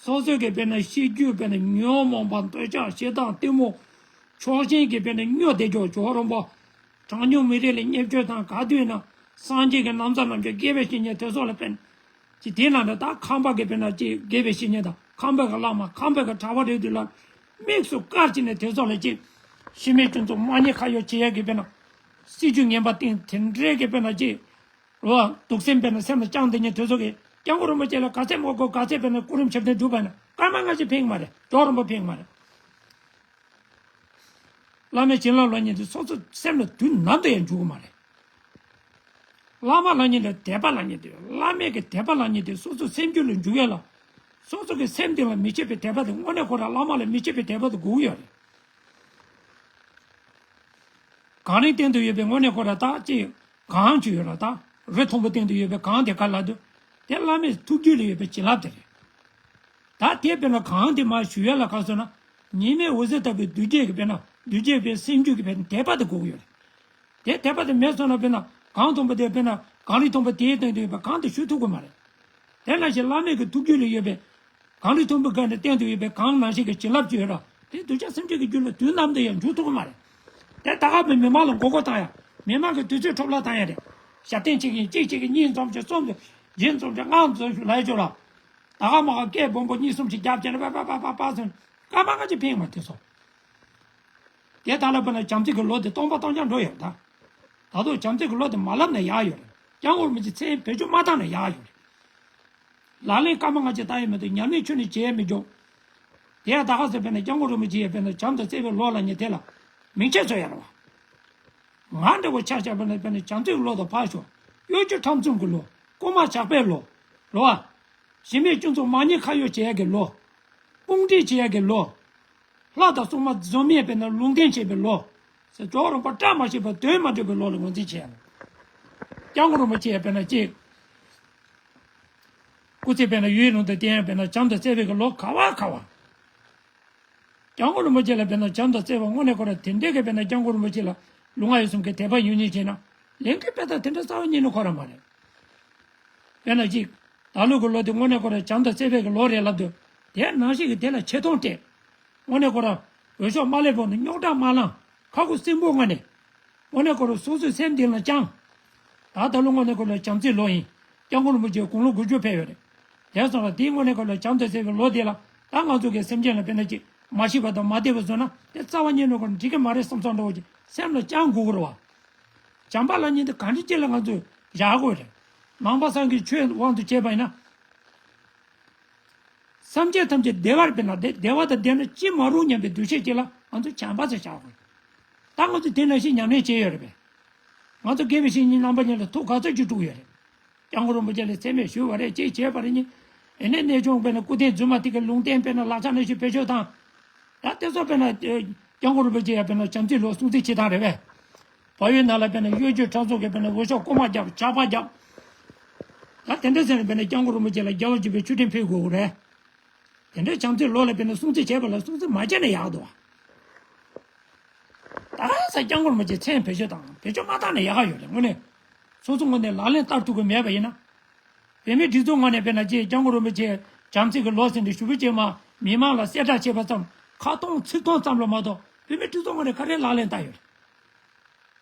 སོ་སོའི་གི་དཔེར་ན་ཤེས་རྒྱུད་དཔེར་ན་ཉོན་མོངས་པ་འདོད་ཆགས་ཞེ་སྡང་གཏི་མུག་ཕྱོགས་ཞེན་གྱི་དཔེར་ན་སྨྱོ་བསྡད་ཀྱོག་ཇོ་རིན་པོ། གྲངས་ཉུང་མི་རིགས་ལ་བརྙས་བཅོས་དང་ག་དུས་ན་སངས་རྒྱས་ཀྱི་ན་བཟའ་རྣམས་ཀྱི་དགེ་བའི་བཤེས་གཉེན་དེ་ཚོ་ལ་དཔེར་ན། ཅི་དེ་ན་འདྲ་ད་ཁམས་པ་གི་དཔེར་ན་ཅི་དགེ་བའི་བཤེས་གཉེན་དང་ཁམས་པ་གི་བླ་མ་ཁམས་པ་གི་གྲྭ་པ་རེད་དུས་ལ། དམིགས་སུ་བཀར་བྱས་ནས་དེ་ཚོ་ལ་ཅི། གཞི་མེད་སྤྱོད་ཚུལ་མ་ཉེས་ཁ་གཡོག་བྱེད་ཡ་གི་དཔེར་ན། སྲིད་ཇུས་ངན་པ་བཏིང་དེ་འདྲའི་གི་དཔེར་ན་ཅི། རོ། སྡུག་སེམས་དཔེར་ན་སེམས་ལ་བཅངས་བསྡད་མཁན་དེ་ཚོ་གིས་སྐྱབས་མགོན་རིན་པོ་ཆེ་ལ་ག་ཚད་མོ་དགོས་ག་ཚད་དཔེར་ན་སྐུ་རིམ་ཞབས་བརྟན་སྒྲུབ་པ་ན་སྐར་མ་ལྔ་ཅིག་ཕན་གི་མ་རེད། ཇོ་རིན་པོ་ཕན་གི་མ་རེད། བླ་མའི་བྱིན་རླབས་ལབ་མཁན་དེ་སོ་སོ་སེམས་ལ་དུས་ནམ་དུ་ཡང་འཇུག་གི་མ་རེད། བླ་མ་ལབ་མཁན་དེ་དད་པ་ལབ་མཁན་དེ་བླ་མའི་གི་དད་པ་ལབ་མཁན་དེ་སོ་སོ་སེམས་རྒྱུད་ལ་འཇུག་ཡ་ལ། སོ་སོ་གི་སེམས་དེ་ལ་མི་ཕྱེད་པའི་དད་པ་དེ་དངོས་གནས་ཁོ་རང་བླ་མ་ལ་མི་ཕྱེད་པའི་དད་པ་དེ་དགོས་ཀྱི་ཡོད་རེད། གངས་རིའི་སྟེང་དུ་ཡོད་པའི་དངོས་གནས་ཁོ་རང་ད་ཅི་གངས་ཅིག་ཡོད་ར་ད་རི་མཐོན་པོའི་སྟེང་དུ་ཡོད་པའི་གངས་དེ་ག་ལ་དུ་དེ་བླ་མའི་ཐུགས་རྒྱུད་ལ་ཡོད་པའི་བྱིན་རླབས་དེ་རེད། ད་དེ་དཔེར་ན་གངས་དེ་མར་ཞུ་ཡ་ལ་ག་སོང་ན་ཉི་མའི་འོད་ཟེར་ལྟ་བུའི་གདུལ་བྱའི་གི་དཔེར་ན་གདུལ་བྱའི་དཔེ་སེམས་རྒྱུད་ཀྱི་དཔེར་ན་དད་པ་དེ་དགོས་ཀྱི་ཡོད་རེད། དེ་དད་པ་དེ་མེད་སོང་ན་དཔེར་ན་གངས་མཐོན་པོ་དེ་དཔེར་ན་གངས་རི་མཐོན་པོ་དེའི་སྟེང་དུ་ཡོད་པའི་གངས་དེ་ཞུ་ཐུབ་ཀྱི་མ་རེད། དེ་ནང་བཞིན་བླ་མའི་གི་ཐུགས་རྒྱུད་ལ་ཡོད་པའི་གངས་རི་མཐོན་པོའི་སྒང་ནས་བསྟན་དུ་ཡོད་པའི་གངས་ནང་བཞིན་གྱི་བྱིན་རླབས་ཅིག་ཡོད་ར། དེ་གདུལ་བྱ་སེམས་ཅན་གྱི་རྒྱུད་ལ་དུས་ནམ་དུ་ཡང་འཇུག་ཐུབ་ཀྱི་མ་རེད། དེ་ད་ག་མི་མི་མང་ལ་མགོ་སྐོར་བཏང་ཡ། མི་མང་གི་དུས་ཚོད་འཕྲོ་བརླག་བཏང་ཡ་རེད། ཞབས་བརྟན་གཅིག་གིས་གཅིག་གཅིག་གིས་གཉིས་འཛོམས་ཀྱི་གསུམ་དུ་བཞི་འཛོམས་ཀྱི་ལྔ་འཛོམས་ཞུ་ལ་ཡ་ཅོ་ར། ད་ག་མ་ག་སྐད་སྦོམ་པོ་གཉིས་གསུམ་ཞིག་རྒྱབ་བྱས་ནས་པ་པ་པ་པ་པ་ཟེར་ནས་སྐར་མ་ལྔ་ཅིག་ཕན་གྱི་མ་རེད་དེ་ཚོ། དེ་དག་ལ་དཔེར་ན་བྱམས་བརྩེ་གི་ལོ་དེ་སྟོང་པ་སྟོང་རྐྱང་འགྲོ་ཡོད་ད། ད་དུང་བྱམས་བརྩེ་གི་ལོ་དེ་མ་ལབ་ན་ཡག་ཡོད་རེད། སྐྱབས་མགོན་རིན་པོ་ཆེ་མཚན་བེད་སྤྱོད་མ་བཏང་ན་ཡག་ཡོད་རེད། ལག་ལེན་སྐར་མ་ལྔ་ཅིག་བཏང་ཡོད་མི་འདུག་ཉམས་ལེན་ཁྱོན་ནས་བྱེད་ཡས་མི་འདུག་དེ་ཡང་ད་ག་ཟེར་དཔེར་ན་སྐྱབས་མགོན་རིན་པོ་ཆེ་ཡིས་དཔེར་ན་བྱམས་དང་བརྩེ་བའི་ལོ་ལབ་མཁན་དེ་ལ་མིང་ཆད་བཟོ་ཡ་རེད་བ། ང་འདྲ་བོ་ཆ་བཞག་པ་ན་དཔེར་ན་བྱམས་བརྩེ་གི་ལོ་དང་ཕར་ཞོག་གཡོ་སྒྱུ་ཁྲམ་གསུམ་གི་ལོ། རྐུན་མ་ཇག་པའི་ལོ། རེད་བ། གཞི་མེད་སྤྱོད་ཚུལ་མ་ཉེས་ཁ་གཡོག་བྱེད་ཡ་གི་ལོ། དཔུང་སྒྲིག་བྱེད་ཡ་གི་ལོ། ལྷ་དང་སྲུང་མ་འཛོམས་ཡས་དཔེར་ན་ལུང་བསྟན་བྱེད་པའི་ལོ། ཟེར་ཇོ་བོ་རིན་པོ་བཀྲ་མ་ཤིས་པ་དོན་མ་འགྲུབ་པའི་ལོ་ལ་ངོས་འཛིན་བྱེད་ཡ་ལ། སྐྱབས་མགོན་རིན་པོ་ཆེ་ཡང་དཔེར་ན་གཅིག་སྐུ་ཚེ་དཔེར་ན་ཡུན་རིང་དུ་བརྟན་ཡང་དཔེར་ན་བྱམས་དང་བརྩེ་བའི་གི་ལོ་ག་བ་ག་བ། སྐྱབས་མགོན་རིན་པོ་ཆེ་ལ་དཔེར་ན་བྱམས་དང་བརྩེ་བ་དངོས་གནས་ཁོ་རང་དེ་འདྲའི་གི་དཔེར་ན་སྐྱབས་མགོན་རིན་པོ་ཆེ་ལ་ལུས་ངག་ཡིད་གསུམ་གྱི་དད་པ་ཡོད་མཁན་བྱས་ན་ལས་འགུལ་སྤེལ་སྟངས་དེ་འདྲ་རྩ་བ་ཉིད་ནས་ཁོ་རང་མ་རེད། དཔེར་ན་ཅིག་ད་ལོ་གི་ལོ་དེ་དངོས་གནས་ཁོ་རང་བྱམས་དང་བརྩེ་བའི་གི་ལོ་རེད་ལབ་དུས་དེ་ནང་བཞིན་གི་དེ་ལ་ཆེ་མཐོང་སྤྲད། དངོས་གནས་ཁོ་རང་འོས་ཤོག་མ་སླེབས་གོང་ནས་རྙོག་དྲ་མ་ལངས། ཁ་ཁུ་སིམ་པོ་ངང་ནས། དངོས་གནས་ཁོ་རང་སོ་སོའི་སེམས་གཏིང་ལ་བཅངས། ད་ད་ལོ་དངོས་གནས་ཁོ་རང་བྱམས་བརྩེའི་ལོ་ཡིན། སྐྱབས་མགོན་རིན་པོ་ཆེ་དགུང་ལོ་དགུ་བཅུ་ཕེབས་ཡོད་རེད། དེ་སོང་ལ་དེའི་དངོས་གནས་ཁོ་རང་བྱམས་དང་བརྩེ་བའི་ལོ་དེ་ལ་ད་ང་ཚོ་གི་སེམས་ཅན་ལ་དཔེར་ན་ཅིག་མ་ཤེས་པ་དང་མ་བདེ་བ་བཟོས་ན་དེ་རྩ་བ་ཉིད་ནས་ཁོ་རང་འགྲིག་གི་མ་རེད་བསམ་བསམ་འདྲ་བོ་ཅིག་སེམས་ལ་བཅངས་དགོས་ཀྱི་རེད་བ། བྱམས་པ་ལབ་མཁན་དེ་གང་འདྲ་ཅིག་ལ་ང་ཚོས་བཞག་དགོས་རེད། ནང་པ་སངས་རྒྱས་ཆོས་དབང་དུ་བྱས་པ་ཡིན་ན། སེམས་ཅན་ཐམས་ཅད་བདེ་བར་སྤེལ་ན་བདེ། བདེ་བ་དང་ལྡན་ན་ཅི་མ་རུང་སྙམ་པའི་འདུ་ཤེས་ཅིག་ལ་ང་ཚོ་བྱམས་པ་ཟེར་བྱ་དགོས། ད་ང་ཚོ་དེ་ནང་བཞིན་ཉམས་ལེན་བྱས་ཡོད་རེད་པས། ང་ཚོ་དགེ་བའི་བཤེས་གཉེན་རྣམ་པ་གཉིས་ལ་ཐུགས་དགའ་ཚོར་གྱིས་སྤྲུགས་ཡོད་རེད། སྐྱབས་མགོན་རིན་པོ་ཆེ་ལ་མཚན་སྨད་ཞུས་པ་རེད། ཅེས་བྱས་པ་རེད་ཉིན། ཨེ་ནས་གནས་ཆུང་དཔེར་ན་སྐུ་རྟེན་རྫུན་མ་དེ་གའི་ལུང་བསྟན་དཔེར་ན་ལག་ཆ་ནང་བཞིན་བེད་སྤྱོད་དང་། ད་དེ་ཚོ་དཔེར་ན་སྐྱབས་མགོན་རིན་པོ་ཆེ་ཡང་དཔེར་ན་བྱམས་བརྩེའི་ལོ་སྲུང་བརྩི་བྱེད་སྟངས་རེད་པས། བལ་ཡུལ་ནང་ལ་དཔེར་ན་གཡོ་སྒྱུ་ཁྲམ་གསུམ་གྱི་དཔེར་ན་འོས་ཤོག་རྐུ་མ་རྒྱབ། ཇག་པ་རྒྱབ། ད་དེ་འདྲ་ཟེར་ནས་དཔེར་ན་སྐྱབས་མགོན་རིན་པོ་ཆེ་ལ་རྒྱལ་བ་དགྱེས་པའི་མཆོད་སྤྲིན་ཕུལ་དགོས་རེད། དེ་འདྲའི་བྱམས་བརྩེའི་ལོ་ལ་དཔེར་ན་སྲུང་བརྩི་བྱས་པ་ལ་སྲུང་བརྩི་མ་བྱས་ན་ཡག་འདུག་བ། ད་ས་སྐྱབས་མགོན་རིན་པོ་ཆེ་མཚན་བེད་སྤྱོད་དང་བེད་སྤྱོད་མ་བཏང་ན་ཡག་ག་ཡོད་རེད། དངོས་གནས་སོ་སོ་ངོས་ནས་ལག་ལེན་བསྟར་ཐུབ་ཀྱི་མེད་པ་ཡིན་ན། བོད་མིའི་སྒྲིག་འཛུགས་ངོས་ནས་དཔེར་ན་ཅིག་སྐྱབས་མགོན་རིན་པོ་ཆེ་བྱམས་བརྩེ་གི་ལོ་ཟེར་ནས་ཞུ་བ་བྱས་མ་མི་མང་ལ་གསལ་བསྒྲགས་བྱས་པ་ཙམ་ཁ་སྟོང་ཚིག་སྟོང་ཙམ་ལ་མ་གཏོགས་བོད་མིའི་སྒྲིག་འཛུགས་ངོས་ནས་ག་རེ་ལག་ལེན་བསྟར་ཡོད་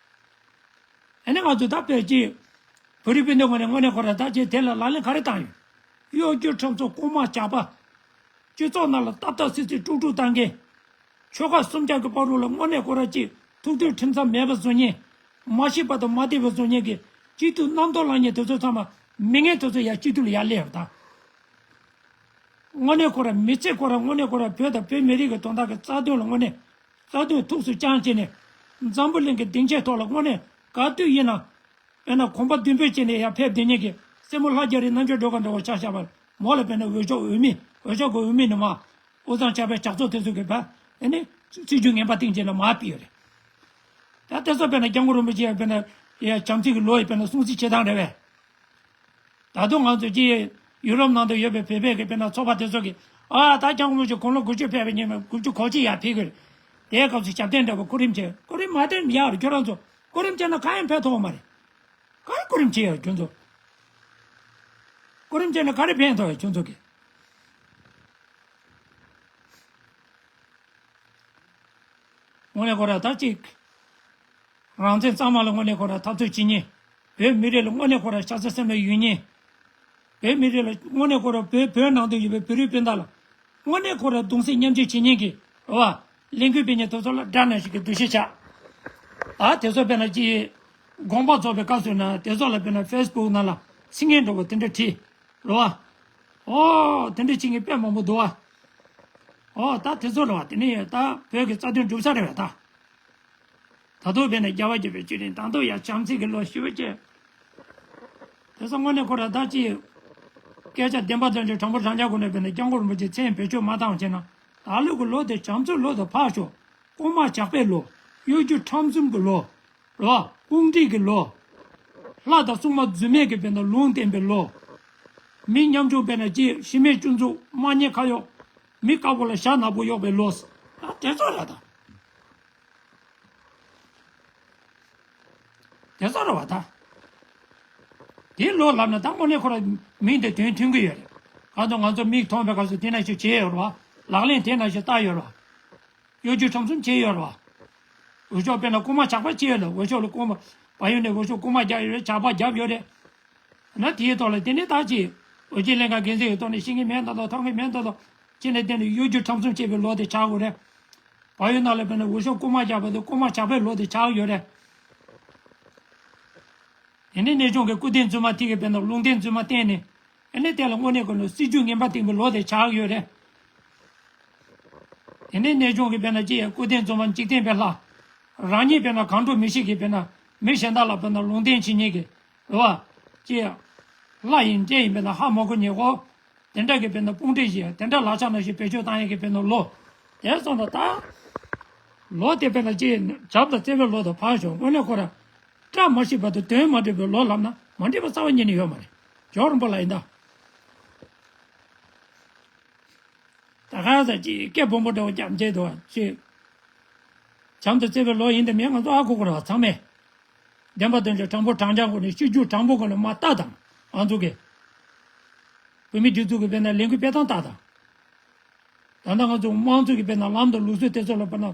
རེད། ཨ་ནི་ང་ཚོ་ད་བོད་ཀྱི་བོད་རིགས་སྤུན་ཟླ་ངོས་ནས་དངོས་གནས་ཁོ་རང་ད་ཅིག་དེ་ལ་ལག་ལེན་ག་རེ་བསྟར་ཡོད། གཡོ་སྒྱུ་ཁྲམ་གསུམ་རྐུ་མ་ཇག་པ། སྤྱི་ཚོགས་ནང་ལ་ཏག་ཏག་སིག་སིག་དཀྲུག་དཀྲུག་བཏང་མཁན། ཆོལ་ཁ་གསུམ་ཆར་གྱི་བར་དུ་ལ་དངོས་གནས་ཁོ་རང་ཅིག་ཐུགས་མཐུན་ཁྲིམས་གཙང་མེད་པ་བཟོ་མཁན། མ་ཤེས་པ་དང་མ་བདེ་བ་བཟོ་མཁན་གྱི་སྤྱི་འཐུས་རྣམ་རྟོག་ལངས་མཁན་དེ་ཚོ་ཚང་མ་མི་ངན་དེ་ཚོ་ཡར་སྤྱི་འཐུས་ལ་ཡར་སླེབས་པ་དང་། དངོས་གནས་ཁོ་རང་མི་ཚེ་ཁོ་རང་དངོས་གནས་ཁོ་རང་བོད་དང་བོད་མི་རིགས་ཀྱི་དོན་དག་གི་རྩ་དོན་ལ་དངོས་གནས་རྩ་དོན་ཐུགས་སུ་བཅངས་བྱས་ནས་འཛམ་བུ་གླིང་གི་སྡིངས་ཆའི་ཐོག་ལ་དངོས་གནས་ག་དུས་ཡིན་ན། དཔེར་ན་གོམ་པ་མདུན་སྤོས་བྱས་ནས་ཡར་ཕེབས་བསྡད་མཁན་གྱི་སྲས་མོ་ལྷ་རྒྱ་རི་རྣམ་རྒྱལ་སྒྲོལ་དཀར་འདྲ་བོ་ཆ་བཞག་པ་མོ་ལ་དཔེར་ན་འོས་ཤོག་འོས་མི་འོས་ཤོག་གི་འོས་མི་ནི་མ་དབུས་གཙང་ཆབ་དཔལ་ཇག་ཚོགས་དེ་ཚོ་གི་བ་ཨེ་ནི་སྲིད་ཇུས་ངན་པ་སྟེང་བྱས་ནས་མར་ཕུད་ཡོད་རེད། ད་དེ་ཚོ་དཔེར་ན་སྐྱབས་མགོན་རིན་པོ་ཆེ་ཡང་དཔེར་ན་ཡ་བྱམས་བརྩེ་གི་ལོ་ཡི་དཔེར་ན་སྲུང་བརྩི་བྱེད་སྟངས་རེད་བས། ད་དུང་ང་ཚོ་ཀྱིས་ཡུ་རོབ་ནང་དུ་ཡོད་པའི་བོད་པའི་གི་དཔེར་ན་ཚོགས་པ་དེ་ཚོ་གིས་ཨ་ད་སྐྱབས་མགོན་རིན་པོ་ཆེ་དགུང་ལོ་དགུ་བཅུ་ཕེབས་པའི་ཉིན་མོ་དགུ་བཅུ་གོ་གཅིག་ཡར་ཕེབས་གི་རེད། དེའི་སྐབས་སུ་ཞབས་བརྟན་འདྲ་བོ་སྐུ་རིམ་བྱས་སྐུ་རིམ་མ་བསྟེན་ཡག་རེད། ཁྱོད་རང་ཚོ་སྐུ་རིམ་བྱས་ན་གང་ཡང་ཕན་ཐོགས་མ་རེད། ག་རེ་སྐུ་རིམ་བྱས་ཡོད་ཁྱོད་ཚོ། སྐུ་རིམ་བྱས་ན་ག་རེ་ཕན་ཐོགས་ཡོད་ཁྱོད་ཚོ་གི། དངོས་གནས་ཁོ་ར་ད་ཅིག་རང་བཙན་གཙང་མ་ལ་དངོས་གནས་ཁོ་ར་འཐབ་རྩོད་བྱེད་མཁན། བོད་མི་རིགས་ལ་དངོས་གནས་ཁོ་ར་ཤ་ཚ་སེམས་ལ་ཡོད་མཁན། བོད་མི་རིགས་ལ་དངོས་གནས་ཁོ་ར་བོད་བོད་ནང་དུ་ཡོད་པའི་བོད་རིགས་སྤུན་ཟླ་ལ་དངོས་གནས་ཁོ་ར་གདུང་སེམས་མཉམ་སྐྱེད་བྱེད་མཁན་གྱི་རེད་བ། ལས་འགུལ་སྤེལ་མཁན་དེ་ཚོ་ལ་དགྲ་ནང་བཞིན་གྱི་འདུ་ཤེས་ཆགས། ཨ་དེ་ཚོ་དཔེར་ན་ཅིག་དགོངས་པ་རྫོགས་པའི་སྐབས་སུ་ན་དེ་ཚོ་ལ་དཔེར་ན་ཕེ་སི་བུག་ནང་ལ་ཚིག་ངན་འདྲ་བོ་དེ་འདྲ་བྲིས། རེད་བ། ཨོ། དེ་འདྲ་བྱེད་མཁན་དཔེ་མང་པོ་འདུག་བ། ཨོ་ད་དེ་ཚོ་རེད་བ། དེ་ནས་ད་བོད་ཀྱི་རྩ་དོན་སྒྲུབ་ས་རེད་བ་ད། ད་དུང་བས་ན་རྒྱལ་བ་དགྱེས་པའི་བཅུད་ལེན་དང་དུ་ཡང་བྱམས་བརྩེ་གི་ལོ་ཞུ་བ་བཅས། དེ་ཚོ་དངོས་གནས་ཁོ་ར་ད་ཅི། སྐད་ཆ་བདེན་པ་དོན་གྱི་དྲང་པོ་རང་ཅག་ཀུན་ནས་བས་ན་སྐྱབས་མགོན་རིན་པོ་ཆེ་མཚན་བེད་སྤྱོད་མ་བཏང་བྱས་ན་ད་ལོ་གི་ལོ་དེ་བྱམས་བརྩེའི་ལོ་དང་ཕར་ཞོག་རྐུན་མ་ཇག་པའི་ལོ། གཡོ་སྒྱུ་ཁྲམ་གསུམ་གི་ལོ། རོ། དཔུང་སྒྲིག་གི་ལོ། ལྷ་དང་སྲུང་མ་རྫུན་མས་ཀྱི་བས་ན་ལུང་བསྟན་པའི་ལོ། མི་ཉམ་ཆུང་བས་ན་ཅི་ཤི་རྨས་སྐྱོན་འཛུགས་དམག་ཉེས་ཁ་གཡོག་མི་དཀར་པོ་ལ་ཞྭ་ནག་པོ་གཡོགས་པའི་ལོ། ད་དེ་ཚོ་རེད་ད། དེ་ཚོ་རེད་བ་ད། དེའི་ལོ་ལབ་ན་ད་དངོས་གནས་ཁོ་ར་མིང་དེ་དོན་མཐུན་གྱི་ཡོད་རེད། གང་ལྟར་ང་ཚོ་མིག་མཐོང་བའི་སྐབས་སུ་དེ་ནང་བཞིན་བྱས་ཡོད་རེད་བ། ལག་ལེན་དེ་ནང་བཞིན་བསྟར་ཡོད་རེད་བ། གཡོ་སྒྱུ་ཁྲམ་གསུམ་བྱས་ཡོད་རེད་བ། འོས་ཤོག་དཔེར་ན་རྐུན་མ་ཇག་པ་བྱས་ཡོད་ལ་འོས་ཤོག་ལ་རྐུན་མ་བལ་ཡུལ་ནས་འོས་ཤོག་རྐུན་མ་རྒྱག་ཡོད་རེད། ཇག་པ་རྒྱབ་ཡོད་རེད། ན་དེའི་ཐོག་ལ་དེ་ནས་ད་ཅི་འོས་ཆེན་ལྷན་ཁང་འགན་འཛིན་གྱི་ཐོག་ནས་ཤེས་ཀྱི་མེད་མདོག་མདོག་མཐོང་གི་མེད་མདོག་མདོག་ཅི་ནས་དེ་ནས་གཡོ་སྒྱུ་ཁྲམ་གསུམ་བྱས་པའི་ལོ་དེ་ཆགས་དགོས་རེད། བལ་ཡུལ་ནང་ལ་དཔེར་ན་འོས་ཤོག་རྐུན་མ་རྒྱག་པ་དེ་རྐུན་མ་ཇག་པའི་ལོ་དེ་ཆགས་ཡོད་རེད། དེ་ནས་གནས་ཆུང་གི་སྐུ་རྟེན་རྫུན་མ་ཐིག་གི་དཔེར་ན་ལུང་བསྟན་རྫུན་མ་བསྟན་ནས་ཨ་ནི་དེ་ལ་དངོས་གནས་ཀྱི་ལོ་སྲིད་ཇུས་ངན་པ་བཏིང་བའི་ལོ་དེ་ཆགས་ཡོད་རེད། དེ་ནས་གནས་ཆུང་གི་དཔེར་ན་ཅི་ཡང་སྐུ་རྟེན་རྫུན་མ་འཇིག་རྟེན་པའི་ལྷ། རང་ཉིད་དཔེར་ན་གང་འགྲོ་མི་ཤེས་ཀྱི་དཔེར་ན་མི་གཞན་དག་ལ་དཔེར་ན་ལུང་བསྟན་བྱེད་མཁན་གྱི་རེད་བ། ཅི་ཡང་ལྷ་ཡིན་འདྲེ་ཡིན་དཔེར་ན་ཧ་མ་གོ་ཉེ་གོ་དེ་འདྲ་གི་དཔེར་ན་དཔུང་སྒྲིག་བྱེད་དེ་འདྲ་ལག་ཆ་ནང་བཞིན་བེད་སྤྱོད་བཏང་ཡག་གི་དཔེར་ན་ལོ། དེ་སོང་ན་ད། ལོ་དེ་དཔེར་ན་ཅི་བྱམས་དང་བརྩེ་བའི་ལོ་དང་ཕར་ཞོག་དངོས་གནས་ཁོ་ར། བཀྲ་མ་ཤིས་པ་དང་དོན་མ་འགྲུབ་པའི་ལོ་ལབ་ན་མ་འགྲིག་པ་རྩ་བ་ཉིད་ནས་ཡོད་མ་རེད། ཇོ་རིན་པོ་ལགས་ཡིན་ད། ཨ་ཟེར་ཅིག་སྐད་སྦོམ་པོ་འདྲ་བོ་རྒྱབ་མཇལ་འདུག་བ་ཅིག་བྱམས་དང་བརྩེ་བའི་ལོ་ཡིན་དེ་མིན་ང་ཚོ་ཧ་གོ་གི་རེད་བ་ཚང་མས། བདེན་པ་དོན་གྱི་དྲང་པོ་དྲང་རྐྱང་སྒོ་ནས་སྤྱོད་འཇུག་དྲང་པོ་སྒོ་ནས་མ་ལྟ་དང་ང་ཚོ་གི། བོད་མི་སྒྲིག་འཛུགས་ཀྱི་དཔེར་ན་ལས་འགུལ་སྤེལ་སྟངས་ལྟ་དང་། ད་ལྟ་ང་ཚོ་དམངས་གཙོ་གི་དཔེར་ན་ལམ་དང་ལུགས་སྲོལ་དེ་ཚོ་ལ་དཔེར་ན་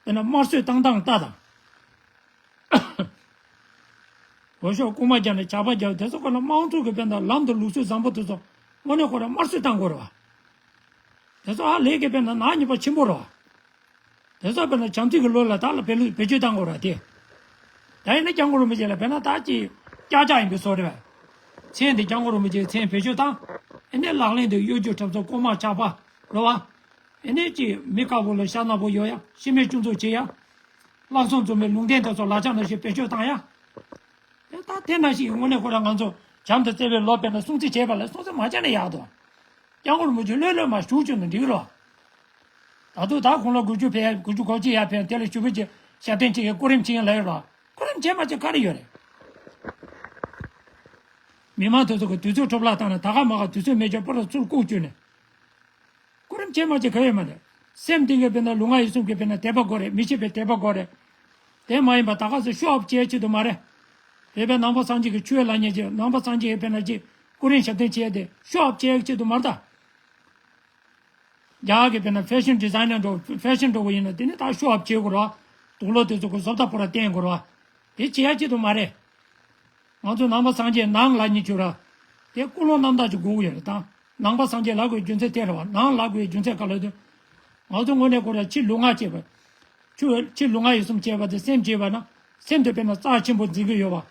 དཔེར་ན་དམར་གསོད་བཏང་སྟངས་ལྟ་དང་། འོ་ཤོག་རྐུན་མ་རྒྱག་ནས་ཇག་པ་རྒྱག་དེ་ཚོ་ཁོ་ན་དམངས་གཙོ་གི་དཔེར་ན་ལམ་དང་ལུགས་སྲོལ་བཟང་པོ་དེ་ཚོ་དངོས་གནས་ཁོ་རང་དམར་གསོད་བཏང་དགོས་རེད་བ། དེ་ཚོ་ཧ་ལས་ཀྱི་དཔེར་ན་ནག་ཉེས་པ་ཆེན་པོ་རེད་བ། དེ་ཚོ་དཔེར་ན་བྱམས་བརྩེ་གི་ལོ་ལ་ད་ལ་བེད་ལུ་བེད་སྤྱོད་བཏང་དགོས་རེད་བ་དེ། ད་ཡིན་ན་སྐྱབས་མགོན་རིན་པོ་ཆེ་ལ་དཔེར་ན་ད་ཅི་ཀྱག་ཀྱག་ཡིན་པའི་བཟོ་རེད་བ། མཚན་དེ་སྐྱབས་མགོན་རིན་པོ་ཆེའི་མཚན་བེད་སྤྱོད་བཏང་། ཨེ་ནས་ལག་ལེན་དུ་གཡོ་སྒྱུ་ཁྲམ་གསུམ་རྐུན་མ་ཇག་པ་རེད་བ། ཨེ་ནས་ཅི་མི་དཀར་པོ་ལ་ཤ་ནག་པོ་གཡོ་ཡ་ཤི་རྨས་སྐྱོན་འཛུགས་བྱེད་ཡ། བརླག་གསུམ་འཛོམས་པའི་ལུང་བསྟན་དེ་ཚོ་ལག་ཆ་ནང་བཞིན་བེད་སྤྱོད་བཏང་ཡ། དེ་ལྟ་དེ་ནང་བཞིན་གྱི་དངོས་གནས་ཁོ་རང་ང་ཚོ་བྱམས་དང་བརྩེ་བའི་ལོ་དཔེར་ན་སྲུང་བརྩི་བྱས་པ་ལ་སྲུང་བརྩི་མ་བྱས་ན་ཡག་འདུག་སྐྱབས་མགོན་རིན་པོ་ཆེ་ལྷོད་ལྷོད་མ་བཞུགས་བཅུག་ན་འགྲིག་རོ། ད་དུང་ད་དགུང་ལོ་དགུ་བཅུ་ཕེབས་དགུ་བཅུ་གོ་གཅིག་ཡར་ཕེབས་དེ་ལ་ཞུ་བ་ཅིག་ཞབས་བརྟན་བྱེད་ཀྱི་སྐུ་རིམ་བྱེད་ཡིན་ལབ་ཡོད་རོ། སྐུ་རིམ་བྱེད་མ་བྱེད་ག་རེ་ཡོད་རེད། མི་མང་དེ་ཚོ་གི་དུས་ཚོད་འཕྲོ་བརླག་བཏང་ནས་ད་ག་མ་ག་དུས་ཚོད་མེད་ཀྱང་པོ་ར་ཚུར་བཀུག་བཅུག་ནས། སྐུ་རིམ་བྱེད་མ་བྱེད་ག་ཡོད་མ་རེད། སེམས་གཏིང་གི་དཔེར་ན་ལུས་ངག་ཡིད་གསུམ་གྱི་དཔེར་ན་དད་པ་དགོས་རེད། མི་ཤེས་པའི་དད་པ་དགོས་རེད། དེ་མ་ཡིན་པ་ད་ག་ཚོད་ཤོ་ཨབ་བྱེད་ཆེད་དུ་མ་རེད། དེ་བས་ནང་པ་སངས་རྒྱས་ཀྱི་ཆོས་ལ་ཉེ་ཆེ་ནང་པ་སངས་རྒྱས་ཀྱི་དཔེར་ན་ཅིག་སྐུ་རིམ་ཞབས་བརྟན་བྱས་ཏེ་ཤོ་ཨབ་བྱེད་ཆེད་དུ་མ་རེད་ད། རྒྱ་གར་གྱི་དཔེར་ན་ཕེ་ཤན་ཌི་ཛའི་ནར་འགྲོ་ཕེ་ཤན་འགྲོ་བ་ཡིན་ན་དེ་ནི་ད་ཤོ་ཨབ་བྱེད་དགོས་རེད་བ། དུག་ལོག་དེ་ཚོ་གི་བཟོ་ལྟ་པོ་ར་བསྟན་དགོས་རེད་བ། དེ་བྱེད་ཡ་ཆེད་དུ་མ་རེད། ང་ཚོ་ནང་པ་སངས་རྒྱས་ནང་ལ་ཉེ་ཆོས་ར། དེ་ཀུན་སློང་རྣམ་དག་ཅིག་དགོས་ཀྱི་ཡོད་རེད་ད། ནང་པ་སངས་རྒྱས་ལབ་དགོས་རྒྱུ་མཚན་དེ་རེད་བ། ནང་ལབ་དགོས་རྒྱུ་མཚན་ག་ལ་དོན། ང་ཚོ་དངོས་གནས་ཁོ་ར་ཕྱི་ལུས་ངག་བྱས་པ། ཆུ་ཕྱི་ལུས་ངག་ཡིད་གསུམ་བྱས་པ་དེ་སེམས་བྱས་པ་ན་སེམས་དེ་དཔེར་ན་རྩ་ཆེན་པོ་འཛིན་གྱི་ཡོད་བ།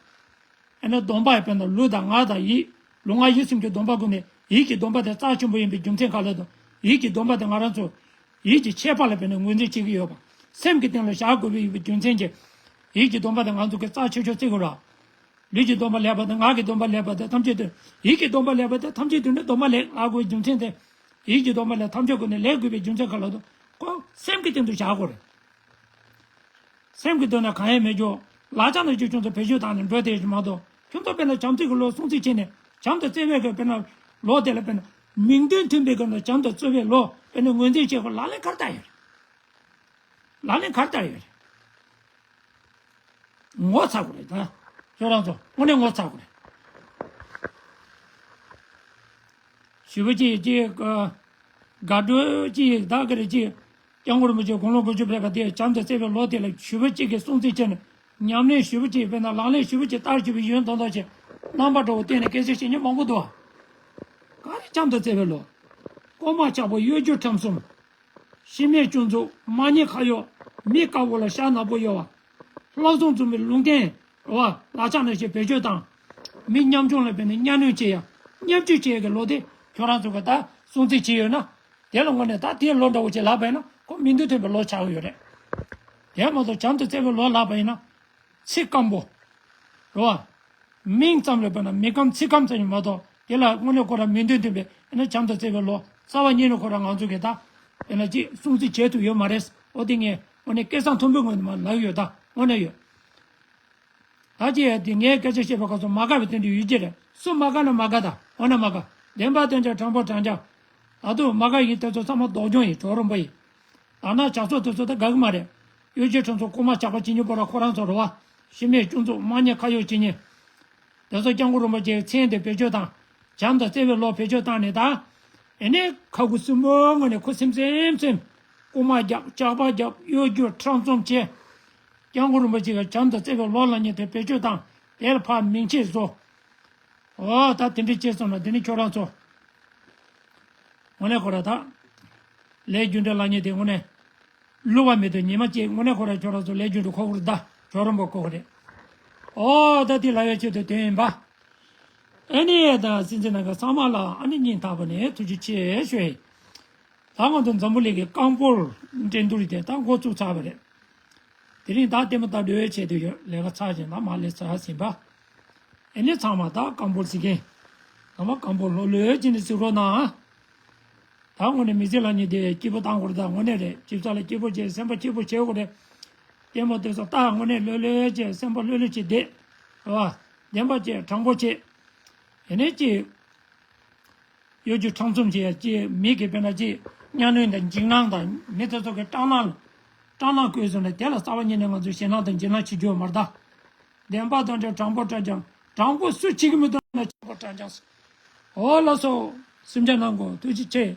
ཨ་ནི་སྡོམ་པ་ཡི་དཔེར་ན་ལུས་དང་ངག་དང་ཡིད། ལུས་ངག་ཡིད་གསུམ་གྱི་སྡོམ་པ་ཀུན་ནས་ཡིད་ཀྱི་སྡོམ་པ་དེ་རྩ་ཆེན་པོ་ཡིན་པའི་རྒྱུ་མཚན་ག་ལ་དང་། ཡིད་ཀྱི་སྡོམ་པ་དེ་ང་རང་ཚོ་ཡིད་ཀྱི་ཆད་པ་ལ་དཔེར་ན་ངོས་འཛིན་བྱེད་ཀྱི་ཡོད་པ། སེམས་ཀྱི་སྟེང་ལ་བཞག་དགོས་པའི་ཡིན་པའི་རྒྱུ་མཚན་གྱིས། ཡིད་ཀྱི་སྡོམ་པ་དེ་ང་ཚོ་གི་རྩ་ཆེ་ཤོས་བརྩི་དགོས་ར། ལུས་ཀྱི་སྡོམ་པ་ལེགས་པ་དང་ངག་གི་སྡོམ་པ་ལེགས་པ་དེ་ཐམས་ཅད་དུ། ཡིད་ཀྱི་སྡོམ་པ་ལེགས་པ་དེ་ཐམས་ཅད་དུ་ནི་སྡོམ་པ་ལེགས་ལབ་དགོས་པའི་རྒྱུ་མཚན་དེ། ཡིད་ཀྱི་སྡོམ་པ་ལེགས་ཐམས་ཅད་ཀུན་ནས་ལེགས་དགོས་པའི་རྒྱུ་མཚན་ག་ལ་དང་། ཁོ་སེམས་ཀྱི་སྟེང་དུ་བཞག་དགོས་རེད། སེམས་ཀྱི་དོན་ལ་གང་ཡང་མེད་རྒྱུ། ལག་ཆ་ནང་བཞིན་ཁྱོད་ཚོ་བེད་སྤྱོད་བཏང་ནས་འགྲོ་བསྡད་ཀྱི་མ་གཏོགས། ཁྱོད་ཚོ་དཔེར་ན་བྱམས་བརྩེ་གི་ལོ་སྲུང་བརྩི་བྱས་ནས་བྱམས་དང་བརྩེ་བའི་གི་དཔེར་ན་ལོ་དེ་ལ་དཔེར་ན་མིང་དོན་མཐུན་པའི་གི་ལོ་བྱམས་དང་བརྩེ་བའི་ལོ་དཔེར་ན་ངོས་འཛིན་བྱེད་དགོས། ལག་ལེན་ག་རེ་བསྟར་ཡོད་རེད། ལག་ལེན་ག་རེ་བསྟར་ཡོད་རེད། ངོ་ཚ་དགོས་རེད་ད། ཁྱོད་རང་ཚོ་དངོས་གནས་ངོ་ཚ་དགོས་རེད། ཞུ་བ་ཅིག་ཅིག་དགའ་སྤྲོ་ཅིག་བདག་གི་རེད་ཅིག་སྐྱབས་མགོན་རིན་པོ་ཆེ་དགུང་ལོ་དགུ་བཅུ་ཕེབས་པ་དེ་བྱམས་དང་བརྩེ་བའི་ལོ་དེ་ལ་ཞུ་བ་ཅིག་གི་སྲུང་བརྩི་བྱས་ནས་ཉམས་ལེན་ཞུ་བ་ཅིག་དཔེར་ན་ལག་ལེན་ཞུ་བ་ཅིག་ལྟར་ཞུ་བའི་ཡོན་མདོག་མདོག་བྱས་རྣམ་པ་འདྲ་བོ་བསྟན་ནས་སྐད་ཆ་བཤད་མཁན་མང་པོ་འདུག་ག་རེ་བྱམས་དང་བརྩེ་བའི་ལོ། རྐུན་མ་ཇག་པ་གཡོ་སྒྱུ་ཁྲམ་གསུམ། ཤི་རྨས་སྐྱོན་འཛུགས། དམག་ཉེས་ཁ་གཡོག་མི་དཀར་པོ་ལ་ཤ་ནག་པོ་གཡོ་བ། བརླག་གསུམ་འཛོམས་པའི་ལུང་བསྟན་རེད་བ། ལག་ཆ་ནང་བཞིན་བེད་སྤྱོད་བཏང་། མི་ཉམ་ཆུང་ལ་དཔེར་ན་གཉའ་གནོན་བྱེད་ཡ། བརྙས་བཅོས་བྱེད་ཡ་གི་ལོ་དེ་ཁྱོད་རང་ཚོ་གི་ད་སྲུང་བརྩི་བྱས་ཡོད་ན། དེ་ལ་དངོས་གནས་ད་དེའི་ལོ་འདྲ་བོ་ཅིག་ལབ་པ་ཡིན་ན་ཁོ་མིང་དོན་མཐུན་པའི་ལོ་ཆགས་ཀྱི་ཡོད་རེད། དེ་མ་གཏོགས་བྱམས་དང་བརྩེ་བའི་ལོ་ལབ་པ་ཡིན་ན། ཚིག་སྐམ་པོ། རེད་བ། མིང་ཙམ་ལས་དཔེར་ན་མི་སྐམ་ཚིག་སྐམ་ཙམ་ཡིན་མ་གཏོགས་དེ་ལ་དངོས་གནས་ཁོ་རང་མིང་དོན་མཐུན་པའི་ཨ་ནི་བྱམས་དང་བརྩེ་བའི་ལོ་རྩ་བ་ཉིད་ནས་ཁོ་རང་ང་ཚོ་གི་ད་དཔེར་ན་ཅིག་སྲུང་བརྩི་བྱེད་ཐུབ་ཡོད་མ་རེད། འོ་དེ་ངས་དངོས་གནས་སྐད་གསང་མཐོན་པོའི་ངོས་ནས་མ་ལབ་ཡོད་ད་དངོས་གནས་ཡོད། ད་ཅི་ཡ་དེ་ངས་སྐད་ཆ་བཤད་པའི་སྐབས་སུ་མ་དགའ་བའི་དོན་དུ་ཡོད་ཀྱི་རེད། སུ་མ་དགའ་ན་མ་དགའ་ད་འོ་ན་མ་དགའ། བདེན་པ་དོན་གྱི་དྲང་པོ་དྲང་རྐྱང་། ད་དུང་མ་དགའ་ཡིན་དེ་ཚོ་ཚང་མ་སྡུག་སྦྱོང་ཡིན་གྲོགས་རོམ་པ་ཡིན། ད་ན་ཇག་ཚོགས་དེ་ཚོ་ད་དགའ་གི་མ་རེད། གཡོ་སྒྱུ་ཁྲམ་གསུམ་རྐུན་མ་ཇག་པ་བྱེད་མཁན་པོ་ར་ཁོ་རང་ཚོ་རེད་བ། ཤི་རྨས་སྐྱོན་འཛུགས་དམག་ཉེས་ཁ་གཡོག་བྱེད་མཁན། དེ་ཚོ་སྐྱབས་མགོན་རིན་པོ་ཆེའི་མཚན་དེ་བེད་སྤྱོད་བཏང་། བྱམས་དང་བརྩེ་བའི་ལོ་བེད་སྤྱོད་བཏང་ནས་ད། ཨེ་ནས་ཁ་ཁུ་སིམ་པོའི་ངང་ནས་ཁུ་སིམ་སིམ་སིམ། རྐུན་མ་རྒྱབ་ཇག་པ་རྒྱབ་གཡོ་སྒྱུ་ཁྲམ་གསུམ་བྱས། སྐྱབས་མགོན་རིན་པོ་ཆེ་གི་བྱམས་དང་བརྩེ་བའི་ལོ་ལབ་མཁན་དེ་བེད་སྤྱོད་བཏང་། དེ་ལ་ཕར་མིང་ཆད་བཟོ། ཨོ་ད་དེ་འདྲ་བྱས་སོང་ན་དེ་ནི་ཁྱོད་རང་ཚོ། དངོས་གནས་ཁོ་ར་ད། ལས་རྒྱུ་འབྲས་ལབ་མཁན་དེ་དངོས་གནས། བསླུ་བ་མེད་དུ་ཉི་མ་གཅིག་དངོས་གནས་ཁོ་ར་ཁྱོད་རང་ཚོ་ལས་རྒྱུ་འབྲས་ཁོ་ཁོར་ད་ཁྱོད་རང་པོ་ཁོ་ཁོ་རེད། ཨོ་ད་དེ་ལབ་ཡ་ཆེད་དུ་དོན་ཡིན་པ། ཨེ་ནི་ད་སྲིད་འཛིན་ནང་གི་ཚང་མ་ལ་ཨ་ནི་སྙིང་ཐག་པ་ནས་ཐུགས་རྗེ་ཆེ་ཞུ་ཡིན། ད་ང་ཚོ་འཛམ་བུ་གླིང་གི་རྐང་སྤོལ་འགྲན་བསྡུར་དེ་ད་འགོ་བཙུགས་ཚར་བ་རེད། དེ་རིང་ད་ལྟད་མོ་ལྟ་འདོད་བྱས་དུས་ཡོད་ལས་ཀ་ཚར་ཞིང་ད་མ་ལས་ཚར་ཟིན་པ། ཨེ་ནི་ཚང་མ་ད་རྐང་སྤོལ་གཟིགས་མཁན། ཚང་མ་རྐང་སྤོལ་ལྷོད་ལྷོད་ཅིག་ནས་གཟིགས་རོགས་གནང་། ད་དངོས་གནས་མི་ཚེ་ལ་ཉེ་དེ་སྐྱིད་པོ་བཏང་དགོས་རེད། ད་དངོས་གནས་རེད། སྐྱིད་ས་ལ་སྐྱིད་པོ་བྱས་སེམས་པ་སྐྱིད་པོ་བྱེད་དགོས་རེད། ལྟད་མོ་དེ་ཚོ་ལྟ་དངོས་གནས་ལྷོད་ལྷོད་བྱས་སེམས་པ་ལྷོད་ལྷོད་བྱས་བསྡད། རེད་བ། བདེན་པ་བྱས་དྲང་པོ་བྱས། ཨེ་ནི་ཅིག་གཡོ་སྒྱུ་ཁྲམ་གསུམ་བྱེད་ཡ་ཅིག་མི་གི་དཔེར་ན་ཅིག་ གཉའ་གནོན་དང་འཇིགས་སྣང་དང་མི་དེ་ཚོ་གི་སྐྲག་སྣང་ལ་སྐྲག་སྣང་བསྐུལ་སོང་ན། དེ་ལ་རྩ་བ་ཉིད་ནས་ང་ཚོས་ཞེད་སྣང་དང་འཇིགས་སྣང་བྱེད་རྒྱུ་ཡོད་མ་རེད་ད། བདེན་པ་དང་འདྲ། དྲང་པོ་དྲང་རྐྱང་། དྲང་པོ་སུ་བྱེད་ཀྱི་མི་འདུག་ན་དྲང་པོ་དྲང་རྐྱང་། འོ་ལགས་སོ། སེམས་ཆུང་གནང་དགོས། ཐུགས་རྗེ་ཆེ།